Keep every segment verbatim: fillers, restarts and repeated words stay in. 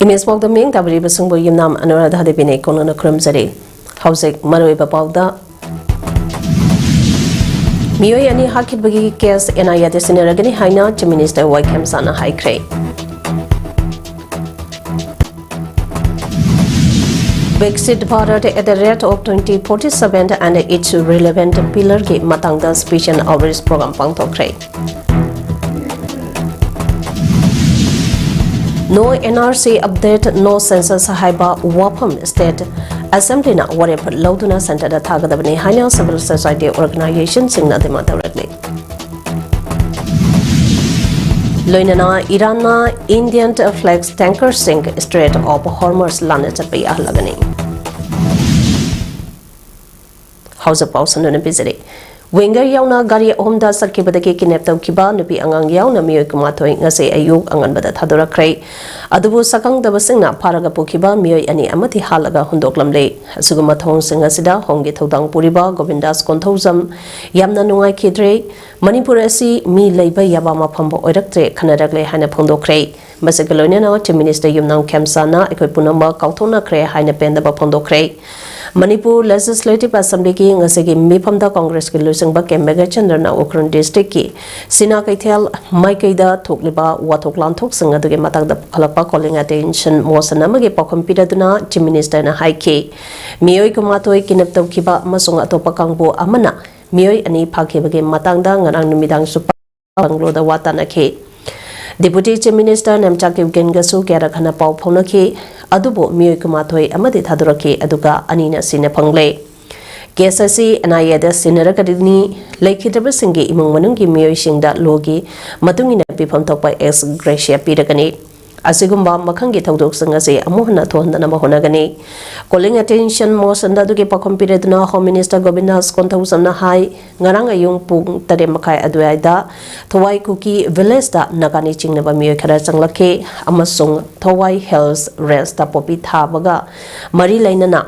ꯃꯤꯁ ꯄꯥꯎꯗ ꯃꯤꯡ ꯇꯥꯕꯤꯔꯤꯕꯁꯤꯡꯕꯨ ꯌꯨꯝꯅꯥꯝ ꯑꯅꯨꯔꯥꯙꯥ ꯗꯦꯕꯤꯅ ꯏꯀꯣꯟꯅꯅ ꯈꯨꯔꯨꯝꯖꯔꯤ꯫ ꯍꯧꯖꯤꯛ ꯃꯔꯨꯑꯣꯏꯕ ꯄꯥꯎꯗ꯫ ꯃꯤꯑꯣꯏ ꯑꯅꯤ ꯍꯥꯠꯈꯤꯕꯒꯤ ꯀꯦꯁ NIAꯗ ꯁꯤꯟꯅꯔꯒꯅꯤ ꯍꯥꯏꯅ Chief Minister ꯋꯥꯏ ꯈꯦꯝꯆꯥꯅ ꯍꯥꯏꯈ꯭ꯔꯦ꯫ Viksit Bharat at the rate of twenty forty seven and its relevant pillarꯒꯤ ꯃꯇꯥꯡꯗ special outreach program ꯄꯥꯡꯊꯣꯛꯈ꯭ꯔꯦ꯫ No NRC update, no census ꯍꯥꯏꯕ ꯋꯥꯐꯝ State Assemblyꯅ ꯋꯥꯔꯦꯞ ꯂꯧꯗꯨꯅ centreꯗ ꯊꯥꯒꯗꯕꯅꯤ ꯍꯥꯏꯅ civil society organizationꯁꯤꯡꯅ demand ꯇꯧꯔꯛꯂꯤ꯫ ꯂꯣꯏꯅꯅ ꯏꯔꯥꯟꯅ Indian flag tankerꯁꯤꯡ Strait of Hormuz ꯂꯥꯟꯅ ꯆꯠꯄ ꯌꯥꯍꯜꯂꯒꯅꯤ꯫ ꯍꯧꯖꯤꯛ ꯄꯥꯎ ꯁꯟꯗꯣꯛꯅ ꯄꯤꯖꯔꯤ꯫ Winger ꯌꯥꯎꯅ ꯒꯥꯔꯤ ꯑꯍꯨꯝꯗ ꯆꯠꯈꯤꯕꯗꯒꯤ kidnap ꯇꯧꯈꯤꯕ ꯅꯨꯄꯤ ꯑꯉꯥꯡ ꯌꯥꯎꯅ ꯃꯤꯑꯣꯏ ꯀꯨꯟꯃꯥꯊꯣꯏ ꯉꯁꯤ ꯑꯌꯨꯛ ꯑꯉꯟꯕꯗ ꯊꯥꯗꯣꯔꯛꯈ꯭ꯔꯦ꯫ ꯑꯗꯨꯕꯨ ꯁꯛꯈꯪꯗꯕꯁꯤꯡꯅ ꯐꯥꯔꯒ ꯄꯨꯈꯤꯕ ꯃꯤꯑꯣꯏ ꯑꯅꯤ ꯑꯃꯗꯤ ꯍꯥꯠꯂꯒ ꯍꯨꯟꯗꯣꯛꯂꯝꯂꯦ꯫ ꯑꯁꯤꯒꯨꯝꯕ ꯊꯧꯑꯣꯡꯁꯤꯡ ꯑꯁꯤꯗ ꯍꯣꯝꯒꯤ ꯊꯧꯗꯥꯡ ꯄꯨꯔꯤꯕ ꯒꯣꯕꯤꯟꯗꯥꯁ ꯀꯣꯟꯊꯧꯖꯝ ꯌꯥꯝꯅ ꯅꯨꯡꯉꯥꯏꯈꯤꯗ꯭ꯔꯦ꯫ ꯃꯅꯤꯄꯨꯔ ꯑꯁꯤ ꯃꯤ ꯂꯩꯕ ꯌꯥꯕ ꯃꯐꯝꯕꯨ ꯑꯣꯏꯔꯛꯇ꯭ꯔꯦ ꯈꯟꯅꯔꯛꯂꯦ ꯍꯥꯏꯅ ꯐꯣꯡꯗꯣꯛꯈ꯭ꯔꯦ꯫ ꯃꯁꯤꯒ ꯂꯣꯏꯅꯅ Chief Minister ꯌꯨꯝꯅꯥꯝ ꯈꯦꯝꯆꯥꯅ ꯑꯩꯈꯣꯏ ꯄꯨꯝꯅꯃꯛ ꯀꯥꯎꯊꯣꯛꯅꯈ꯭ꯔꯦ ꯍꯥꯏꯅ ꯄꯦꯟꯗꯕ ꯐꯣꯡꯗꯣꯛꯈ꯭ꯔꯦ꯫ ꯃꯅꯤꯄꯨꯔ Legislative Assemblyꯒꯤ ꯉꯁꯤꯒꯤ ꯃꯤꯐꯝꯗ Congressꯀꯤ ꯂꯨꯆꯤꯡꯕ ꯀꯦ ꯃꯦꯘꯆꯟꯗ꯭ꯔꯅ ꯎꯈ꯭ꯔꯨꯜ districtꯀꯤ ꯁꯤꯅꯥ ꯀꯩꯊꯦꯜ ꯃꯥꯏꯀꯩꯗ ꯊꯣꯛꯂꯤꯕ ꯋꯥꯊꯣꯛ ꯂꯥꯟꯊꯣꯛꯁꯤꯡ ꯑꯗꯨꯒꯤ ꯃꯇꯥꯡꯗ ꯄꯨꯈꯠꯂꯛꯄ calling attention motion ꯑꯃꯒꯤ ꯄꯥꯎꯈꯨꯝ ꯄꯤꯔꯗꯨꯅ Chief Ministerꯅ ꯍꯥꯏꯈꯤ, ꯃꯤꯑꯣꯏ ꯀꯨꯟꯃꯥꯊꯣꯏ kidnap ꯇꯧꯈꯤꯕ ꯑꯃꯁꯨꯡ ꯑꯇꯣꯞꯄ ꯀꯥꯡꯕꯨ ꯑꯃꯅ ꯃꯤꯑꯣꯏ ꯑꯅꯤ ꯐꯥꯈꯤꯕꯒꯤ ꯃꯇꯥꯡꯗ ꯉꯔꯥꯡ ꯅꯨꯃꯤꯗꯥꯡꯁꯨ ꯕꯪꯒ꯭ꯂꯣꯗ ꯋꯥ ꯇꯥꯅꯈꯤ꯫ Deputy Chief Minister ꯅꯦꯝꯆꯥ ꯀꯤꯞꯒꯦꯟꯒꯁꯨ ꯀꯌꯥꯔꯛ ꯍꯟꯅ ꯄꯥꯎ ꯐꯥꯎꯅꯈꯤ, ꯑꯗꯨꯕꯨ ꯃꯤꯑꯣꯏ ꯀꯨꯟꯃꯥꯊꯣꯏ ꯑꯃꯗꯤ ꯊꯥꯗꯣꯔꯛꯈꯤ, ꯑꯗꯨꯒ ꯑꯅꯤꯅ ꯁꯤꯅ ꯐꯪꯂꯦ꯫ Case ꯑꯁꯤ NIAꯗ ꯁꯤꯟꯅꯔꯒꯅꯤ, ꯂꯩꯈꯤꯗ꯭ꯔꯕꯁꯤꯡꯒꯤ ꯏꯃꯨꯡ ꯃꯅꯨꯡꯒꯤ ꯃꯤꯑꯣꯏꯁꯤꯡꯗ lawꯒꯤ ꯃꯇꯨꯡ ꯏꯟꯅ ꯄꯤꯐꯝ ꯊꯣꯛꯄ ex gratia ꯄꯤꯔꯒꯅꯤ꯫ ꯑꯁꯤꯒꯨꯝꯕ ꯃꯈꯜꯒꯤ ꯊꯧꯗꯣꯛꯁꯤꯡ ꯑꯁꯤ ꯑꯃꯨꯛ ꯍꯟꯅ ꯊꯣꯛꯍꯟꯗꯅꯕ ꯍꯣꯠꯅꯒꯅꯤ꯫ Calling attention motion ꯑꯗꯨꯒꯤ ꯄꯥꯎꯈꯨꯝ ꯄꯤꯔꯗꯨꯅ Home Minister ꯒꯣꯕꯤꯟꯗꯥꯁ ꯀꯣꯟꯊꯧꯖꯝꯅ ꯍꯥꯏ, ꯉꯔꯥꯡ ꯑꯌꯨꯛ ꯄꯨꯡ ꯇꯔꯦꯠ ꯃꯈꯥꯏ ꯑꯗꯨꯋꯥꯏꯗ ꯊꯋꯥꯏ ꯀꯨꯀꯤ villageꯇ ꯅꯥꯒꯥꯅꯤ ꯆꯤꯡꯅꯕ ꯃꯤꯑꯣꯏ ꯈꯔ ꯆꯪꯂꯛꯈꯤ ꯑꯃꯁꯨꯡ ꯊꯋꯥꯏ Hills Rangeꯇ ꯄꯣꯄꯤ ꯊꯥꯕꯒ ꯃꯔꯤ ꯂꯩꯅꯅ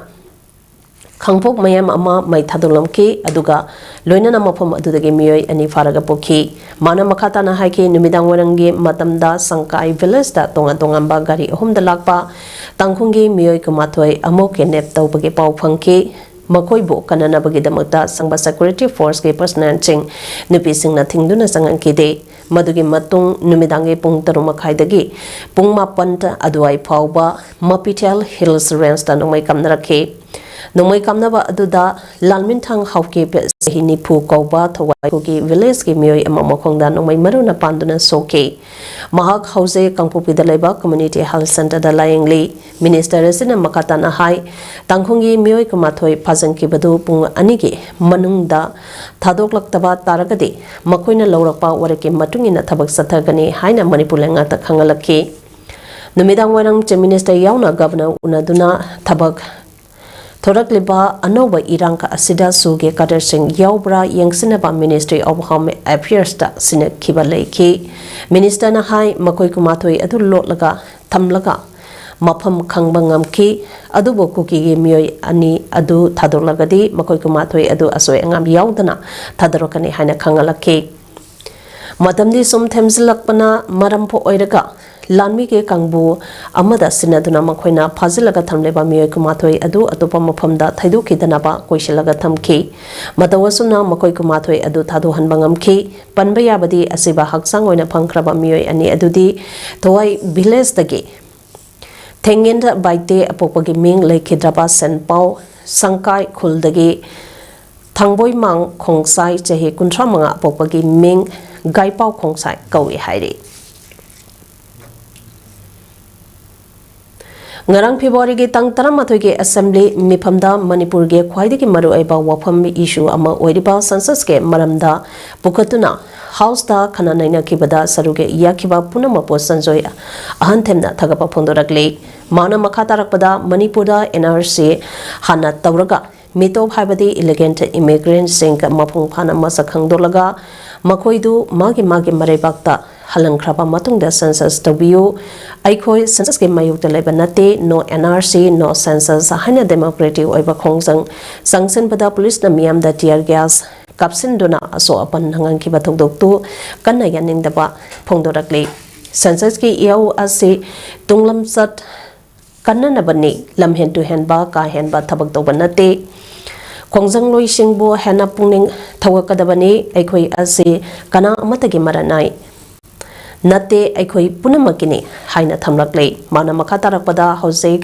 ꯈꯥꯡꯄꯣꯛ ꯃꯌꯥꯝ ꯑꯃ ꯃꯩ ꯊꯥꯗꯣꯛꯂꯝꯈꯤ, ꯑꯗꯨꯒ ꯂꯣꯏꯅꯅ ꯃꯐꯝ ꯑꯗꯨꯗꯒꯤ ꯃꯤꯑꯣꯏ ꯑꯅꯤ ꯐꯥꯔꯒ ꯄꯨꯈꯤ꯫ ꯃꯥꯅ ꯃꯈꯥ ꯇꯥꯅ ꯍꯥꯏꯈꯤ, ꯅꯨꯃꯤꯗꯥꯡ ꯋꯥꯏꯔꯝꯒꯤ ꯃꯇꯝꯗ ꯁꯪꯀꯥꯏ ꯚꯤꯂꯦꯖꯇ ꯇꯣꯉꯥꯟ ꯇꯣꯉꯥꯟꯕ ꯒꯥꯔꯤ ꯑꯍꯨꯝꯗ ꯂꯥꯛꯄ ꯇꯥꯡꯈꯨꯜꯒꯤ ꯃꯤꯑꯣꯏ ꯀꯨꯟꯃꯥꯊꯣꯏ ꯑꯃꯨꯛ ꯀꯤꯗꯅꯦꯞ ꯇꯧꯕꯒꯤ ꯄꯥꯎ ꯐꯪꯈꯤ꯫ ꯃꯈꯣꯏꯕꯨ ꯀꯟꯅꯅꯕꯒꯤꯗꯃꯛꯇ ꯆꯪꯕ ꯁꯦꯀ꯭ꯌꯨꯔꯤꯇꯤ ꯐꯣꯔꯁꯀꯤ ꯄꯔꯁꯅꯦꯜꯁꯤꯡ ꯅꯨꯄꯤꯁꯤꯡꯅ ꯊꯤꯡꯗꯨꯅ ꯆꯪꯍꯟꯈꯤꯗꯦ꯫ ꯃꯗꯨꯒꯤ ꯃꯇꯨꯡ ꯅꯨꯃꯤꯗꯥꯡꯒꯤ ꯄꯨꯡ ꯇꯔꯨꯛ ꯃꯈꯥꯏꯗꯒꯤ ꯄꯨꯡ ꯃꯥꯄꯟ ꯑꯗꯨꯋꯥꯏ ꯐꯥꯎꯕ ꯃꯄꯤꯊꯦꯜ ꯍꯤꯜꯁ ꯔꯦꯟꯖꯇ ꯅꯣꯡꯃꯩ ꯀꯥꯞꯅꯔꯛꯈꯤ꯫ ꯅꯣꯡꯃꯩ ꯀꯥꯞꯅꯕ ꯑꯗꯨꯗ ꯂꯥꯜꯃꯤꯟꯊꯥꯡ ꯍꯥꯎꯀꯤꯞ, ꯆꯍꯤ ꯅꯤꯐꯨ ꯀꯧꯕ ꯊꯋꯥꯏ ꯈꯨꯜꯒꯤ ꯚꯤꯂꯦꯖꯀꯤ ꯃꯤꯑꯣꯏ ꯑꯃ ꯃꯈꯣꯡꯗ ꯅꯣꯡꯃꯩ ꯃꯔꯨꯅ ꯄꯥꯟꯗꯨꯅ ꯁꯣꯛꯈꯤ꯫ ꯃꯍꯥꯛ ꯍꯧꯖꯤꯛ ꯀꯥꯡꯄꯣꯛꯄꯤꯗ ꯂꯩꯕ ꯀꯝꯃ꯭ꯌꯨꯅꯤꯇꯤ ꯍꯦꯜꯊ ꯁꯦꯟꯇꯔꯗ ꯂꯥꯌꯦꯡꯂꯤ꯫ ꯃꯤꯅꯤꯁꯇꯔ ꯑꯁꯤꯅ ꯃꯈꯥ ꯇꯥꯅ ꯍꯥꯏ, ꯇꯥꯡꯈꯨꯜꯒꯤ ꯃꯤꯑꯣꯏ ꯀꯨꯟꯃꯥꯊꯣꯏ ꯐꯥꯖꯤꯟꯈꯤꯕꯗꯨ ꯄꯨꯡ ꯑꯅꯤꯒꯤ ꯃꯅꯨꯡꯗ ꯊꯥꯗꯣꯛꯂꯛꯇꯕ ꯇꯥꯔꯒꯗꯤ ꯃꯈꯣꯏꯅ ꯂꯧꯔꯛꯄ ꯋꯥꯔꯦꯞꯀꯤ ꯃꯇꯨꯡ ꯏꯟꯅ ꯊꯕꯛ ꯆꯠꯊꯒꯅꯤ ꯍꯥꯏꯅ ꯃꯅꯤꯄꯨꯔ ꯂꯩꯉꯥꯛꯇ ꯈꯪꯍꯜꯂꯛꯈꯤ꯫ ꯅꯨꯃꯤꯗꯥꯡ ꯋꯥꯏꯔꯝ ꯆꯤꯐ ꯃꯤꯅꯤꯁꯇꯔ ꯌꯥꯎꯅ ꯒꯚꯔꯅꯔ ꯎꯅꯗꯨꯅ ꯊꯕꯛ ꯊꯣꯔꯛꯂꯤꯕ ꯑꯅꯧꯕ ꯏꯔꯥꯡ ꯑꯁꯤꯗ ꯁꯨꯒꯦ ꯀꯥꯗꯔꯁꯤꯡ ꯌꯥꯎꯕ꯭ꯔꯥ ꯌꯦꯡꯁꯤꯟꯅꯕ Ministry of Home Affairsꯇ ꯁꯤꯟꯅꯈꯤꯕ ꯂꯩꯈꯤ꯫ ꯃꯤꯅꯤꯁꯇꯔꯅ ꯍꯥꯏ, ꯃꯈꯣꯏ ꯀꯨꯟꯃꯥꯊꯣꯏ ꯑꯗꯨ ꯂꯣꯠꯂꯒ ꯊꯝꯂꯒ ꯃꯐꯝ ꯈꯪꯕ ꯉꯝꯈꯤ, ꯑꯗꯨꯕꯨ ꯀꯨꯀꯤꯒꯤ ꯃꯤꯑꯣꯏ ꯑꯅꯤ ꯑꯗꯨ ꯊꯥꯗꯣꯛꯂꯒꯗꯤ ꯃꯈꯣꯏ ꯀꯨꯟꯃꯥꯊꯣꯏ ꯑꯗꯨ ꯑꯁꯣꯏ ꯑꯉꯥꯝ ꯌꯥꯎꯗꯅ ꯊꯥꯗꯣꯔꯛꯀꯅꯤ ꯍꯥꯏꯅ ꯈꯪꯍꯜꯂꯛꯈꯤ꯫ ꯃꯇꯝꯗꯤ ꯁꯨꯝ ꯊꯦꯡꯖꯤꯜꯂꯛꯄꯅ ꯃꯔꯝ ꯑꯣꯏꯔꯒ ꯂꯥꯟꯃꯤꯒꯤ ꯀꯥꯡꯕꯨ ꯑꯃꯗ ꯁꯤꯟꯅꯗꯨꯅ ꯃꯈꯣꯏꯅ ꯐꯥꯖꯤꯜꯂꯒ ꯊꯝꯂꯤꯕ ꯃꯤꯑꯣꯏ ꯀꯨꯟꯃꯥꯊꯣꯏ ꯑꯗꯨ ꯑꯇꯣꯞꯄ ꯃꯐꯝꯗ ꯊꯩꯗꯣꯛꯈꯤꯗꯅꯕ ꯀꯣꯏꯁꯤꯜꯂꯒ ꯊꯝꯈꯤ꯫ ꯃꯇꯧ ꯑꯁꯨꯝꯅ ꯃꯈꯣꯏ ꯀꯨꯟꯃꯥꯊꯣꯏ ꯑꯗꯨ ꯊꯥꯗꯣꯛꯍꯟꯕ ꯉꯝꯈꯤ꯫ ꯄꯟꯕ ꯌꯥꯕꯗꯤ ꯑꯁꯤꯕ ꯍꯛꯆꯥꯡ ꯑꯣꯏꯅ ꯐꯪꯈ꯭ꯔꯕ ꯃꯤꯑꯣꯏ ꯑꯅꯤ ꯑꯗꯨꯗꯤ ꯊꯋꯥꯏ ꯚꯤꯂꯦꯖꯇꯒꯤ ꯊꯦꯡꯉꯦꯟ ꯕꯥꯏꯇꯦ ꯑꯄꯣꯛꯄꯒꯤ ꯃꯤꯡ ꯂꯩꯈꯤꯗ꯭ꯔꯕ ꯁꯦꯟꯄꯥꯎ ꯁꯪꯀꯥꯏ ꯈꯨꯜꯗꯒꯤ ꯊꯥꯡꯕꯣꯏꯃꯥꯡ ꯈꯣꯡꯁꯥꯏ ꯆꯍꯤ ꯀꯨꯟꯊ꯭ꯔꯥ ꯃꯉꯥ ꯑꯄꯣꯛꯄꯒꯤ ꯃꯤꯡ ꯒꯥꯏꯄꯥꯎ ꯈꯣꯡꯁꯥꯏ ꯀꯧꯏ ꯍꯥꯏꯔꯤ꯫ ꯉꯔꯥꯡ ꯐꯦꯕ꯭ꯔꯨꯋꯥꯔꯤꯒꯤ ꯇꯥꯡ ꯇꯔꯥꯃꯥꯊꯣꯏꯒꯤ ꯑꯦꯁꯦꯝꯕ꯭ꯂꯤ ꯃꯤꯐꯝꯗ ꯃꯅꯤꯄꯨꯔꯒꯤ ꯈ꯭ꯋꯥꯏꯗꯒꯤ ꯃꯔꯨꯑꯣꯏꯕ ꯋꯥꯐꯝ ꯏꯁꯨ ꯑꯃ ꯑꯣꯏꯔꯤꯕ ꯁꯦꯟꯁꯁꯀꯤ ꯃꯔꯝꯗ ꯄꯨꯈꯠꯇꯨꯅ ꯍꯥꯎꯁꯇ ꯈꯟꯅ ꯅꯩꯅꯈꯤꯕꯗ ꯁꯔꯨꯛ ꯌꯥꯈꯤꯕ ꯄꯨꯝꯅꯃꯛꯄꯨ ꯁꯟꯖꯣꯏ ꯑꯍꯟ ꯊꯦꯝꯅ ꯊꯥꯒꯠꯄ ꯐꯣꯡꯗꯣꯔꯛꯂꯤ꯫ ꯃꯥꯅ ꯃꯈꯥ ꯇꯥꯔꯛꯄꯗ ꯃꯅꯤꯄꯨꯔꯗ ꯑꯦꯟ ꯑꯥꯔ ꯁꯤ ꯍꯥꯟꯅ ꯇꯧꯔꯒ ꯃꯤꯇꯣꯞ ꯍꯥꯏꯕꯗꯤ ꯏꯂꯤꯒꯦꯟꯠ ꯏꯃꯤꯒ꯭ꯔꯦꯟꯠꯁꯤꯡ ꯃꯄꯨꯡ ꯐꯥꯅ ꯃꯁꯛ ꯈꯪꯗꯣꯛꯂꯒ ꯃꯈꯣꯏꯗꯨ ꯃꯥꯒꯤ ꯃꯥꯒꯤ ꯃꯔꯩꯕꯥꯛꯇ ꯍꯜꯍꯟꯈ꯭ꯔꯕ ꯃꯇꯨꯡꯗ ꯁꯦꯟꯁꯁ ꯇꯧꯕꯤꯌꯨ꯫ ꯑꯩꯈꯣꯏ ꯁꯦꯟꯁꯁꯀꯤ ꯃꯥꯌꯣꯛꯇ ꯂꯩꯕ ꯅꯠꯇꯦ꯫ No N R C, no census ꯍꯥꯏꯅ ꯗꯦꯃꯣꯀ꯭ꯔꯦꯇꯤꯛ ꯑꯣꯏꯕ ꯈꯣꯡꯖꯪ ꯆꯪꯁꯤꯟꯕꯗ ꯄꯨꯂꯤꯁꯅ ꯃꯤꯌꯥꯝꯗ tear gas ꯀꯥꯞꯁꯤꯟꯗꯨꯅ ꯑꯁꯣꯛ ꯑꯄꯟ ꯅꯪꯍꯟꯈꯤꯕ ꯊꯧꯗꯣꯛꯇꯨ ꯀꯟꯅ ꯌꯥꯅꯤꯡꯗꯕ ꯐꯣꯡꯗꯣꯔꯛꯂꯤ꯫ ꯁꯦꯟꯁꯁꯀꯤ ꯏꯍꯧ ꯑꯁꯤ ꯇꯨꯡꯂꯝꯆꯠ ꯀꯟꯅꯅꯕꯅꯤ, ꯂꯝꯍꯦꯟ ꯇꯨꯍꯦꯟꯕ, ꯀꯥ ꯍꯦꯟꯕ ꯊꯕꯛ ꯇꯧꯕ ꯅꯠꯇꯦ꯫ ꯈꯣꯡꯖꯪꯂꯣꯏꯁꯤꯡꯕꯨ ꯍꯦꯟꯅ ꯄꯨꯛꯅꯤꯡ ꯊꯧꯒꯠꯀꯗꯕꯅꯤ꯫ ꯑꯩꯈꯣꯏ ꯑꯁꯤ ꯀꯅꯥ ꯑꯃꯠꯇꯒꯤ ꯃꯔꯥꯟ ꯅꯥꯏ ꯅꯠꯇꯦ, ꯑꯩꯈꯣꯏ ꯄꯨꯝꯅꯃꯛꯀꯤꯅꯤ ꯍꯥꯏꯅ ꯊꯝꯂꯛꯂꯤ꯫ ꯃꯥꯅ ꯃꯈꯥ ꯇꯥꯔꯛꯄꯗ ꯍꯧꯖꯤꯛ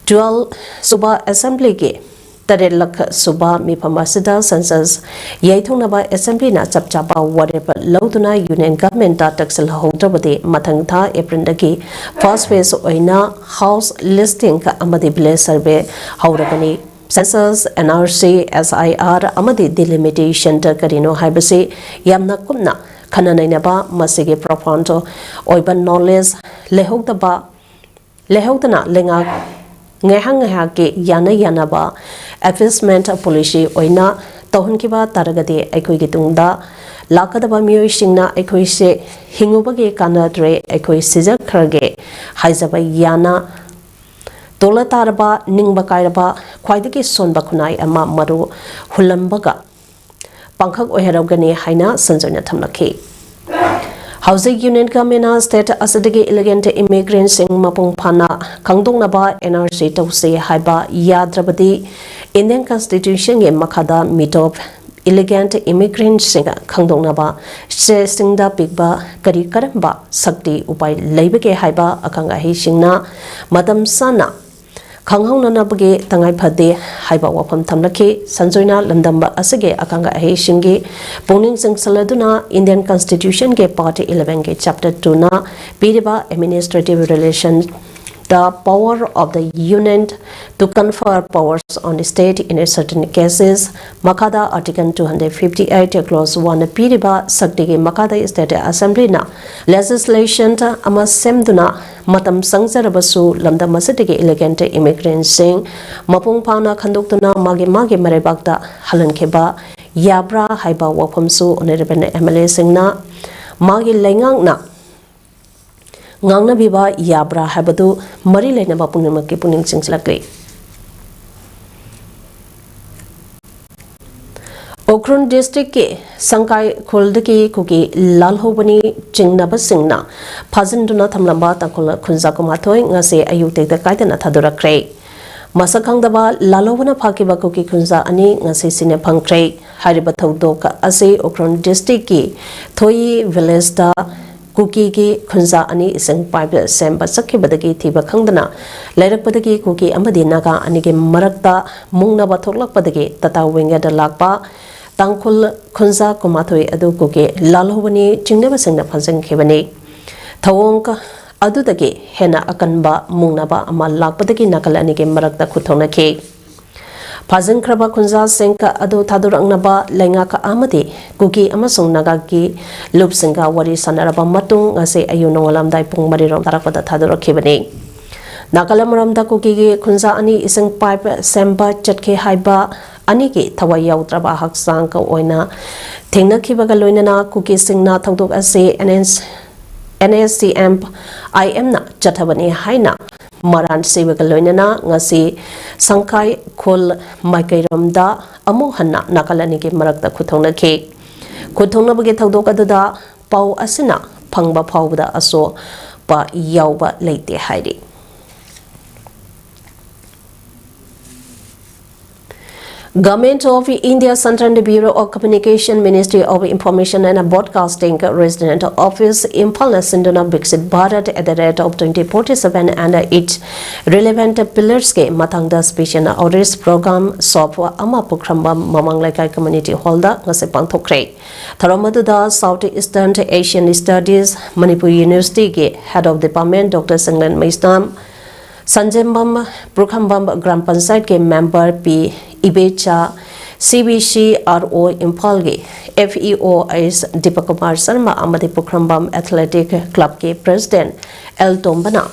twelve ꯁꯨꯕ assemblyꯒꯤ ꯇꯔꯦꯠꯂꯛ ꯁꯨꯕ ꯃꯤꯐꯝ ꯑꯁꯤꯗ ꯁꯦꯟꯁꯁ ꯌꯩꯊꯣꯛꯅꯕ assemblyꯅ ꯆꯞ ꯆꯥꯕ ꯋꯥꯔꯦꯞ ꯂꯧꯗꯨꯅ union governmentꯇ ꯇꯛꯁꯤꯜꯍꯧꯗ꯭ꯔꯕꯗꯤ ꯃꯊꯪ ꯊꯥ Aprilꯗꯒꯤ first phase ꯑꯣꯏꯅ house listing ꯑꯃꯗꯤ village survey ꯍꯧꯔꯒꯅꯤ꯫ Census, N R C, S I R ꯑꯃꯗꯤ delimitationꯗ ꯀꯔꯤꯅꯣ ꯍꯥꯏꯕꯁꯤ ꯌꯥꯝꯅ ꯀꯨꯞꯅ ꯈꯟꯅ ꯅꯩꯅꯕ, ꯃꯁꯤꯒꯤ profound ꯑꯣꯏꯕ knowledge ꯂꯩꯍꯧꯗꯕ ꯂꯩꯍꯧꯗꯅ ꯂꯩꯉꯥꯛ ꯉꯥꯏꯍꯥꯛ ꯉꯥꯏꯍꯥꯛꯀꯤ ꯌꯥꯅ ꯌꯥꯅꯕ appeasement policy ꯑꯣꯏꯅ ꯇꯧꯍꯟꯈꯤꯕ ꯇꯥꯔꯒꯗꯤ ꯑꯩꯈꯣꯏꯒꯤ ꯇꯨꯡꯗ ꯂꯥꯛꯀꯗꯕ ꯃꯤꯑꯣꯏꯁꯤꯡꯅ ꯑꯩꯈꯣꯏꯁꯦ ꯍꯤꯡꯉꯨꯕꯒꯤ ꯀꯥꯟꯅꯗ꯭ꯔꯦ, ꯑꯩꯈꯣꯏ ꯁꯤꯖꯈ꯭ꯔꯒꯦ ꯍꯥꯏꯖꯕ ꯌꯥꯅ ꯇꯣꯜꯂ ꯇꯥꯔꯕ, ꯅꯤꯡꯕ ꯀꯥꯏꯔꯕ, ꯈ꯭ꯋꯥꯏꯗꯒꯤ ꯁꯣꯟꯕ ꯈꯨꯟꯅꯥꯏ ꯑꯃ ꯃꯔꯨ ꯍꯨꯜꯂꯝꯕꯒ ꯄꯥꯡꯈꯛ ꯑꯣꯏꯍꯧꯔꯒꯅꯤ ꯍꯥꯏꯅ ꯁꯟꯖꯣꯏꯅ ꯊꯝꯂꯛꯈꯤ꯫ ꯍꯧꯖꯤꯛ union governmentꯅ state ꯑꯁꯤꯗꯒꯤ illegal immigrantꯁꯤꯡ ꯃꯄꯨꯡ ꯐꯥꯅ ꯈꯪꯗꯣꯛꯅꯕ N R C ꯇꯧꯁꯤ ꯍꯥꯏꯕ ꯌꯥꯗ꯭ꯔꯕꯗꯤ Indian Constitutionꯒꯤ ꯃꯈꯥꯗ ꯃꯤꯇꯣꯞ illegal immigrantꯁꯤꯡ ꯈꯪꯗꯣꯛꯅꯕ stateꯁꯤꯡꯗ ꯄꯤꯛꯄ ꯀꯔꯤ ꯀꯔꯝꯕ ꯁꯛꯇꯤ ꯎꯄꯥꯏ ꯂꯩꯕꯒꯦ ꯍꯥꯏꯕ ꯑꯈꯪ ꯑꯍꯩꯁꯤꯡꯅ ꯃꯇꯝ ꯆꯥꯅ ꯈꯪꯍꯧꯅꯅꯕꯒꯤ ꯇꯉꯥꯏ ꯐꯗꯦ ꯍꯥꯏꯕ ꯋꯥꯐꯝ ꯊꯝꯂꯛꯈꯤ꯫ ꯁꯟꯖꯣꯏꯅ ꯂꯝꯗꯝꯕ ꯑꯁꯤꯒꯤ ꯑꯈꯪ ꯑꯍꯩꯁꯤꯡꯒꯤ ꯄꯨꯛꯅꯤꯡ ꯆꯤꯡꯁꯤꯜꯂꯗꯨꯅ Indian Constitutionꯒꯤ part elevenꯒꯤ chapter twoꯅ ꯄꯤꯔꯤꯕ administrative relation the power of the union to confer powers on the state in a certain cases ꯃꯈꯥꯗ Article two hundred fifty eight clause one ꯄꯤꯔꯤꯕ ꯁꯛꯇꯤꯒꯤ ꯃꯈꯥꯗ state assemblyꯅ legislation ꯑꯃ ꯁꯦꯝꯗꯨꯅ ꯃꯇꯝ ꯆꯪꯖꯔꯕꯁꯨ ꯂꯝꯗꯝ ꯑꯁꯤꯗꯒꯤ illegal immigrantꯁꯤꯡ ꯃꯄꯨꯡ ꯐꯥꯅ ꯈꯟꯗꯣꯛꯇꯨꯅ ꯃꯥꯒꯤ ꯃꯥꯒꯤ ꯃꯔꯩꯕꯥꯛꯇ ꯍꯜꯍꯟꯈꯤꯕ ꯌꯥꯕ꯭ꯔꯥ ꯍꯥꯏꯕ ꯋꯥꯐꯝꯁꯨ honourable MLAꯁꯤꯡꯅ ꯃꯥꯒꯤ ꯂꯩꯉꯥꯛꯅ ꯉꯥꯡꯅꯕꯤꯕ ꯌꯥꯕ꯭ꯔꯥ ꯍꯥꯏꯕꯗꯨ ꯃꯔꯤ ꯂꯩꯅꯕ ꯄꯨꯝꯅꯃꯛꯀꯤ ꯄꯨꯛꯅꯤꯡ ꯆꯤꯡꯁꯤꯜꯂꯛꯂꯤ꯫ ꯎꯈ꯭ꯔꯨꯜ ꯗꯤꯁꯇ꯭ꯔꯤꯛꯀꯤ ꯁꯪꯀꯥꯏ ꯈꯨꯜꯗꯒꯤ ꯀꯨꯀꯤ ꯂꯥꯜꯍꯧꯕꯅꯤ ꯆꯤꯡꯅꯕꯁꯤꯡꯅ ꯐꯥꯖꯤꯟꯗꯨꯅ ꯊꯝꯂꯝꯕ ꯇꯥꯡꯈꯨꯜ ꯈꯨꯟꯖꯥ ꯀꯨꯟꯃꯥꯊꯣꯏ ꯉꯁꯤ ꯑꯌꯨꯛ ꯇꯦꯛꯇ ꯀꯥꯏꯗꯅ ꯊꯥꯗꯣꯔꯛꯈ꯭ꯔꯦ꯫ ꯃꯁꯛ ꯈꯪꯗꯕ ꯂꯥꯜꯍꯧꯕꯅ ꯐꯥꯈꯤꯕ ꯀꯨꯀꯤ ꯈꯨꯟꯖꯥ ꯑꯅꯤ ꯉꯁꯤ ꯁꯤꯅ ꯐꯪꯈ꯭ꯔꯦ꯫ ꯍꯥꯏꯔꯤꯕ ꯊꯧꯗꯣꯛ ꯑꯁꯤ ꯎꯈ꯭ꯔꯨꯜ ꯗꯤꯁꯇ꯭ꯔꯤꯛꯀꯤ ꯊꯣꯌꯤ ꯚꯤꯂꯦꯖꯇ ꯀꯨꯀꯤꯒꯤ ꯈꯨꯟꯖꯥ ꯑꯅꯤ ꯏꯁꯤꯡ ꯄꯥꯏꯞ ꯁꯦꯝꯕ ꯆꯠꯈꯤꯕꯗꯒꯤ ꯊꯤꯕ ꯈꯪꯗꯅ ꯂꯩꯔꯛꯄꯗꯒꯤ ꯀꯨꯀꯤ ꯑꯃꯗꯤ ꯅꯥꯒꯥ ꯑꯅꯤꯒꯤ ꯃꯔꯛꯇ ꯃꯨꯛꯅꯕ ꯊꯣꯛꯂꯛꯄꯗꯒꯤ ꯇꯥꯇꯥ ꯋꯤꯡꯒꯔꯗ ꯂꯥꯛꯄ ꯇꯥꯡꯈꯨꯜ ꯈꯨꯟꯖꯥ ꯀꯨꯟꯃꯥꯊꯣꯏ ꯑꯗꯨ ꯀꯨꯀꯤ ꯂꯥꯜꯍꯧꯕꯅꯤ ꯆꯤꯡꯅꯕꯁꯤꯡꯅ ꯐꯥꯖꯤꯟꯈꯤꯕꯅꯤ꯫ ꯊꯧꯑꯣꯡ ꯑꯗꯨꯗꯒꯤ ꯍꯦꯟꯅ ꯑꯀꯟꯕ ꯃꯨꯛꯅꯕ ꯑꯃ ꯂꯥꯛꯄꯗꯒꯤ ꯅꯥꯀꯜ ꯑꯅꯤꯒꯤ ꯃꯔꯛꯇ ꯈꯨꯠ ꯊꯣꯛꯅꯈꯤ꯫ ꯐꯥꯖꯤꯟꯈ꯭ꯔꯕ ꯈꯨꯟꯖꯥꯁꯤꯡ ꯑꯗꯨ ꯊꯥꯗꯣꯔꯛꯅꯕ ꯂꯩꯉꯥꯛ ꯑꯃꯗꯤ ꯀꯨꯀꯤ ꯑꯃꯁꯨꯡ ꯅꯥꯒꯥꯒꯤ ꯂꯨꯞꯁꯤꯡꯒ ꯋꯥꯔꯤ ꯁꯥꯟꯅꯔꯕ ꯃꯇꯨꯡ ꯉꯁꯤ ꯑꯌꯨꯛ ꯅꯣꯡꯉꯥꯜꯂꯝꯗꯥꯏ ꯄꯨꯡ ꯃꯔꯤꯔꯣꯝ ꯇꯥꯔꯛꯄꯗ ꯊꯥꯗꯣꯔꯛꯈꯤꯕꯅꯤ꯫ ꯅꯥꯀꯜ ꯑꯃꯔꯣꯝꯗ ꯀꯨꯀꯤꯒꯤ ꯈꯨꯟꯖꯥ ꯑꯅꯤ ꯏꯁꯤꯡ ꯄꯥꯏꯞ ꯁꯦꯝꯕ ꯆꯠꯈꯤ ꯍꯥꯏꯕ ꯑꯅꯤꯒꯤ ꯊꯋꯥꯏ ꯌꯥꯎꯗ꯭ꯔꯕ ꯍꯛꯆꯥꯡꯒ ꯑꯣꯏꯅ ꯊꯦꯡꯅꯈꯤꯕꯒ ꯂꯣꯏꯅꯅ ꯀꯨꯀꯤꯁꯤꯡꯅ ꯊꯧꯗꯣꯛ ꯑꯁꯤ NS, NSCN IMꯅ ꯆꯠꯊꯕꯅꯤ ꯍꯥꯏꯅ ꯃꯔꯥꯟ ꯁꯤꯕꯒ ꯂꯣꯏꯅꯅ ꯉꯁꯤ ꯁꯪꯈꯥꯏ ꯈꯨꯜ ꯃꯥꯏꯀꯩꯔꯣꯝꯗ ꯑꯃꯨꯛ ꯍꯟꯅ ꯅꯥꯀꯜ ꯑꯅꯤꯒꯤ ꯃꯔꯛꯇ ꯈꯨꯠꯊꯣꯛꯅꯈꯤ꯫ ꯈꯨꯠꯊꯣꯛꯅꯕꯒꯤ ꯊꯧꯗꯣꯛ ꯑꯗꯨꯗ ꯄꯥꯎ ꯑꯁꯤꯅ ꯐꯪꯕ ꯐꯥꯎꯕꯗ ꯑꯁꯣꯛꯄ ꯌꯥꯎꯕ ꯂꯩꯇꯦ ꯍꯥꯏꯔꯤ꯫ Government of India Central Bureau of Communication, Ministry of Information and Broadcasting, Resident Office, Imphal ꯅ ꯁꯤꯟꯗꯨꯅ Viksit Bharat at the rate of twenty forty-seven and its relevant pillars ꯀꯤ ꯃꯇꯥꯡꯗ special outreach program ꯁꯣꯞ ꯑꯃ ꯄꯨꯈ꯭ꯔꯝꯕꯝ ꯃꯃꯥꯡ ꯂꯩꯀꯥꯏ community hall ꯗ ꯉꯁꯤ ꯄꯥꯡꯊꯣꯛꯈ꯭ꯔꯦ꯫ ꯊꯧꯔꯝ ꯑꯗꯨꯗ South Eastern Asian Studies Manipur University ꯒꯤ Head of Department Doctor Sanglen Meisnam, Sanjenbam Pukhrambam gram ꯄꯟꯆꯥꯌꯠꯀꯤ member ꯄꯤ ꯏꯕꯦꯆꯥ, CBCRO ꯏꯝꯐꯥꯜꯒꯤ FEO ꯑꯩꯁ ꯗꯤꯄꯛ ꯀꯨꯃꯥꯔ ꯁꯔꯃ ꯑꯃꯗꯤ ꯄꯨꯈ꯭ꯔꯝꯕꯝ Athletic Club ꯀꯤ President ꯑꯦꯜ ꯇꯣꯝꯕꯅ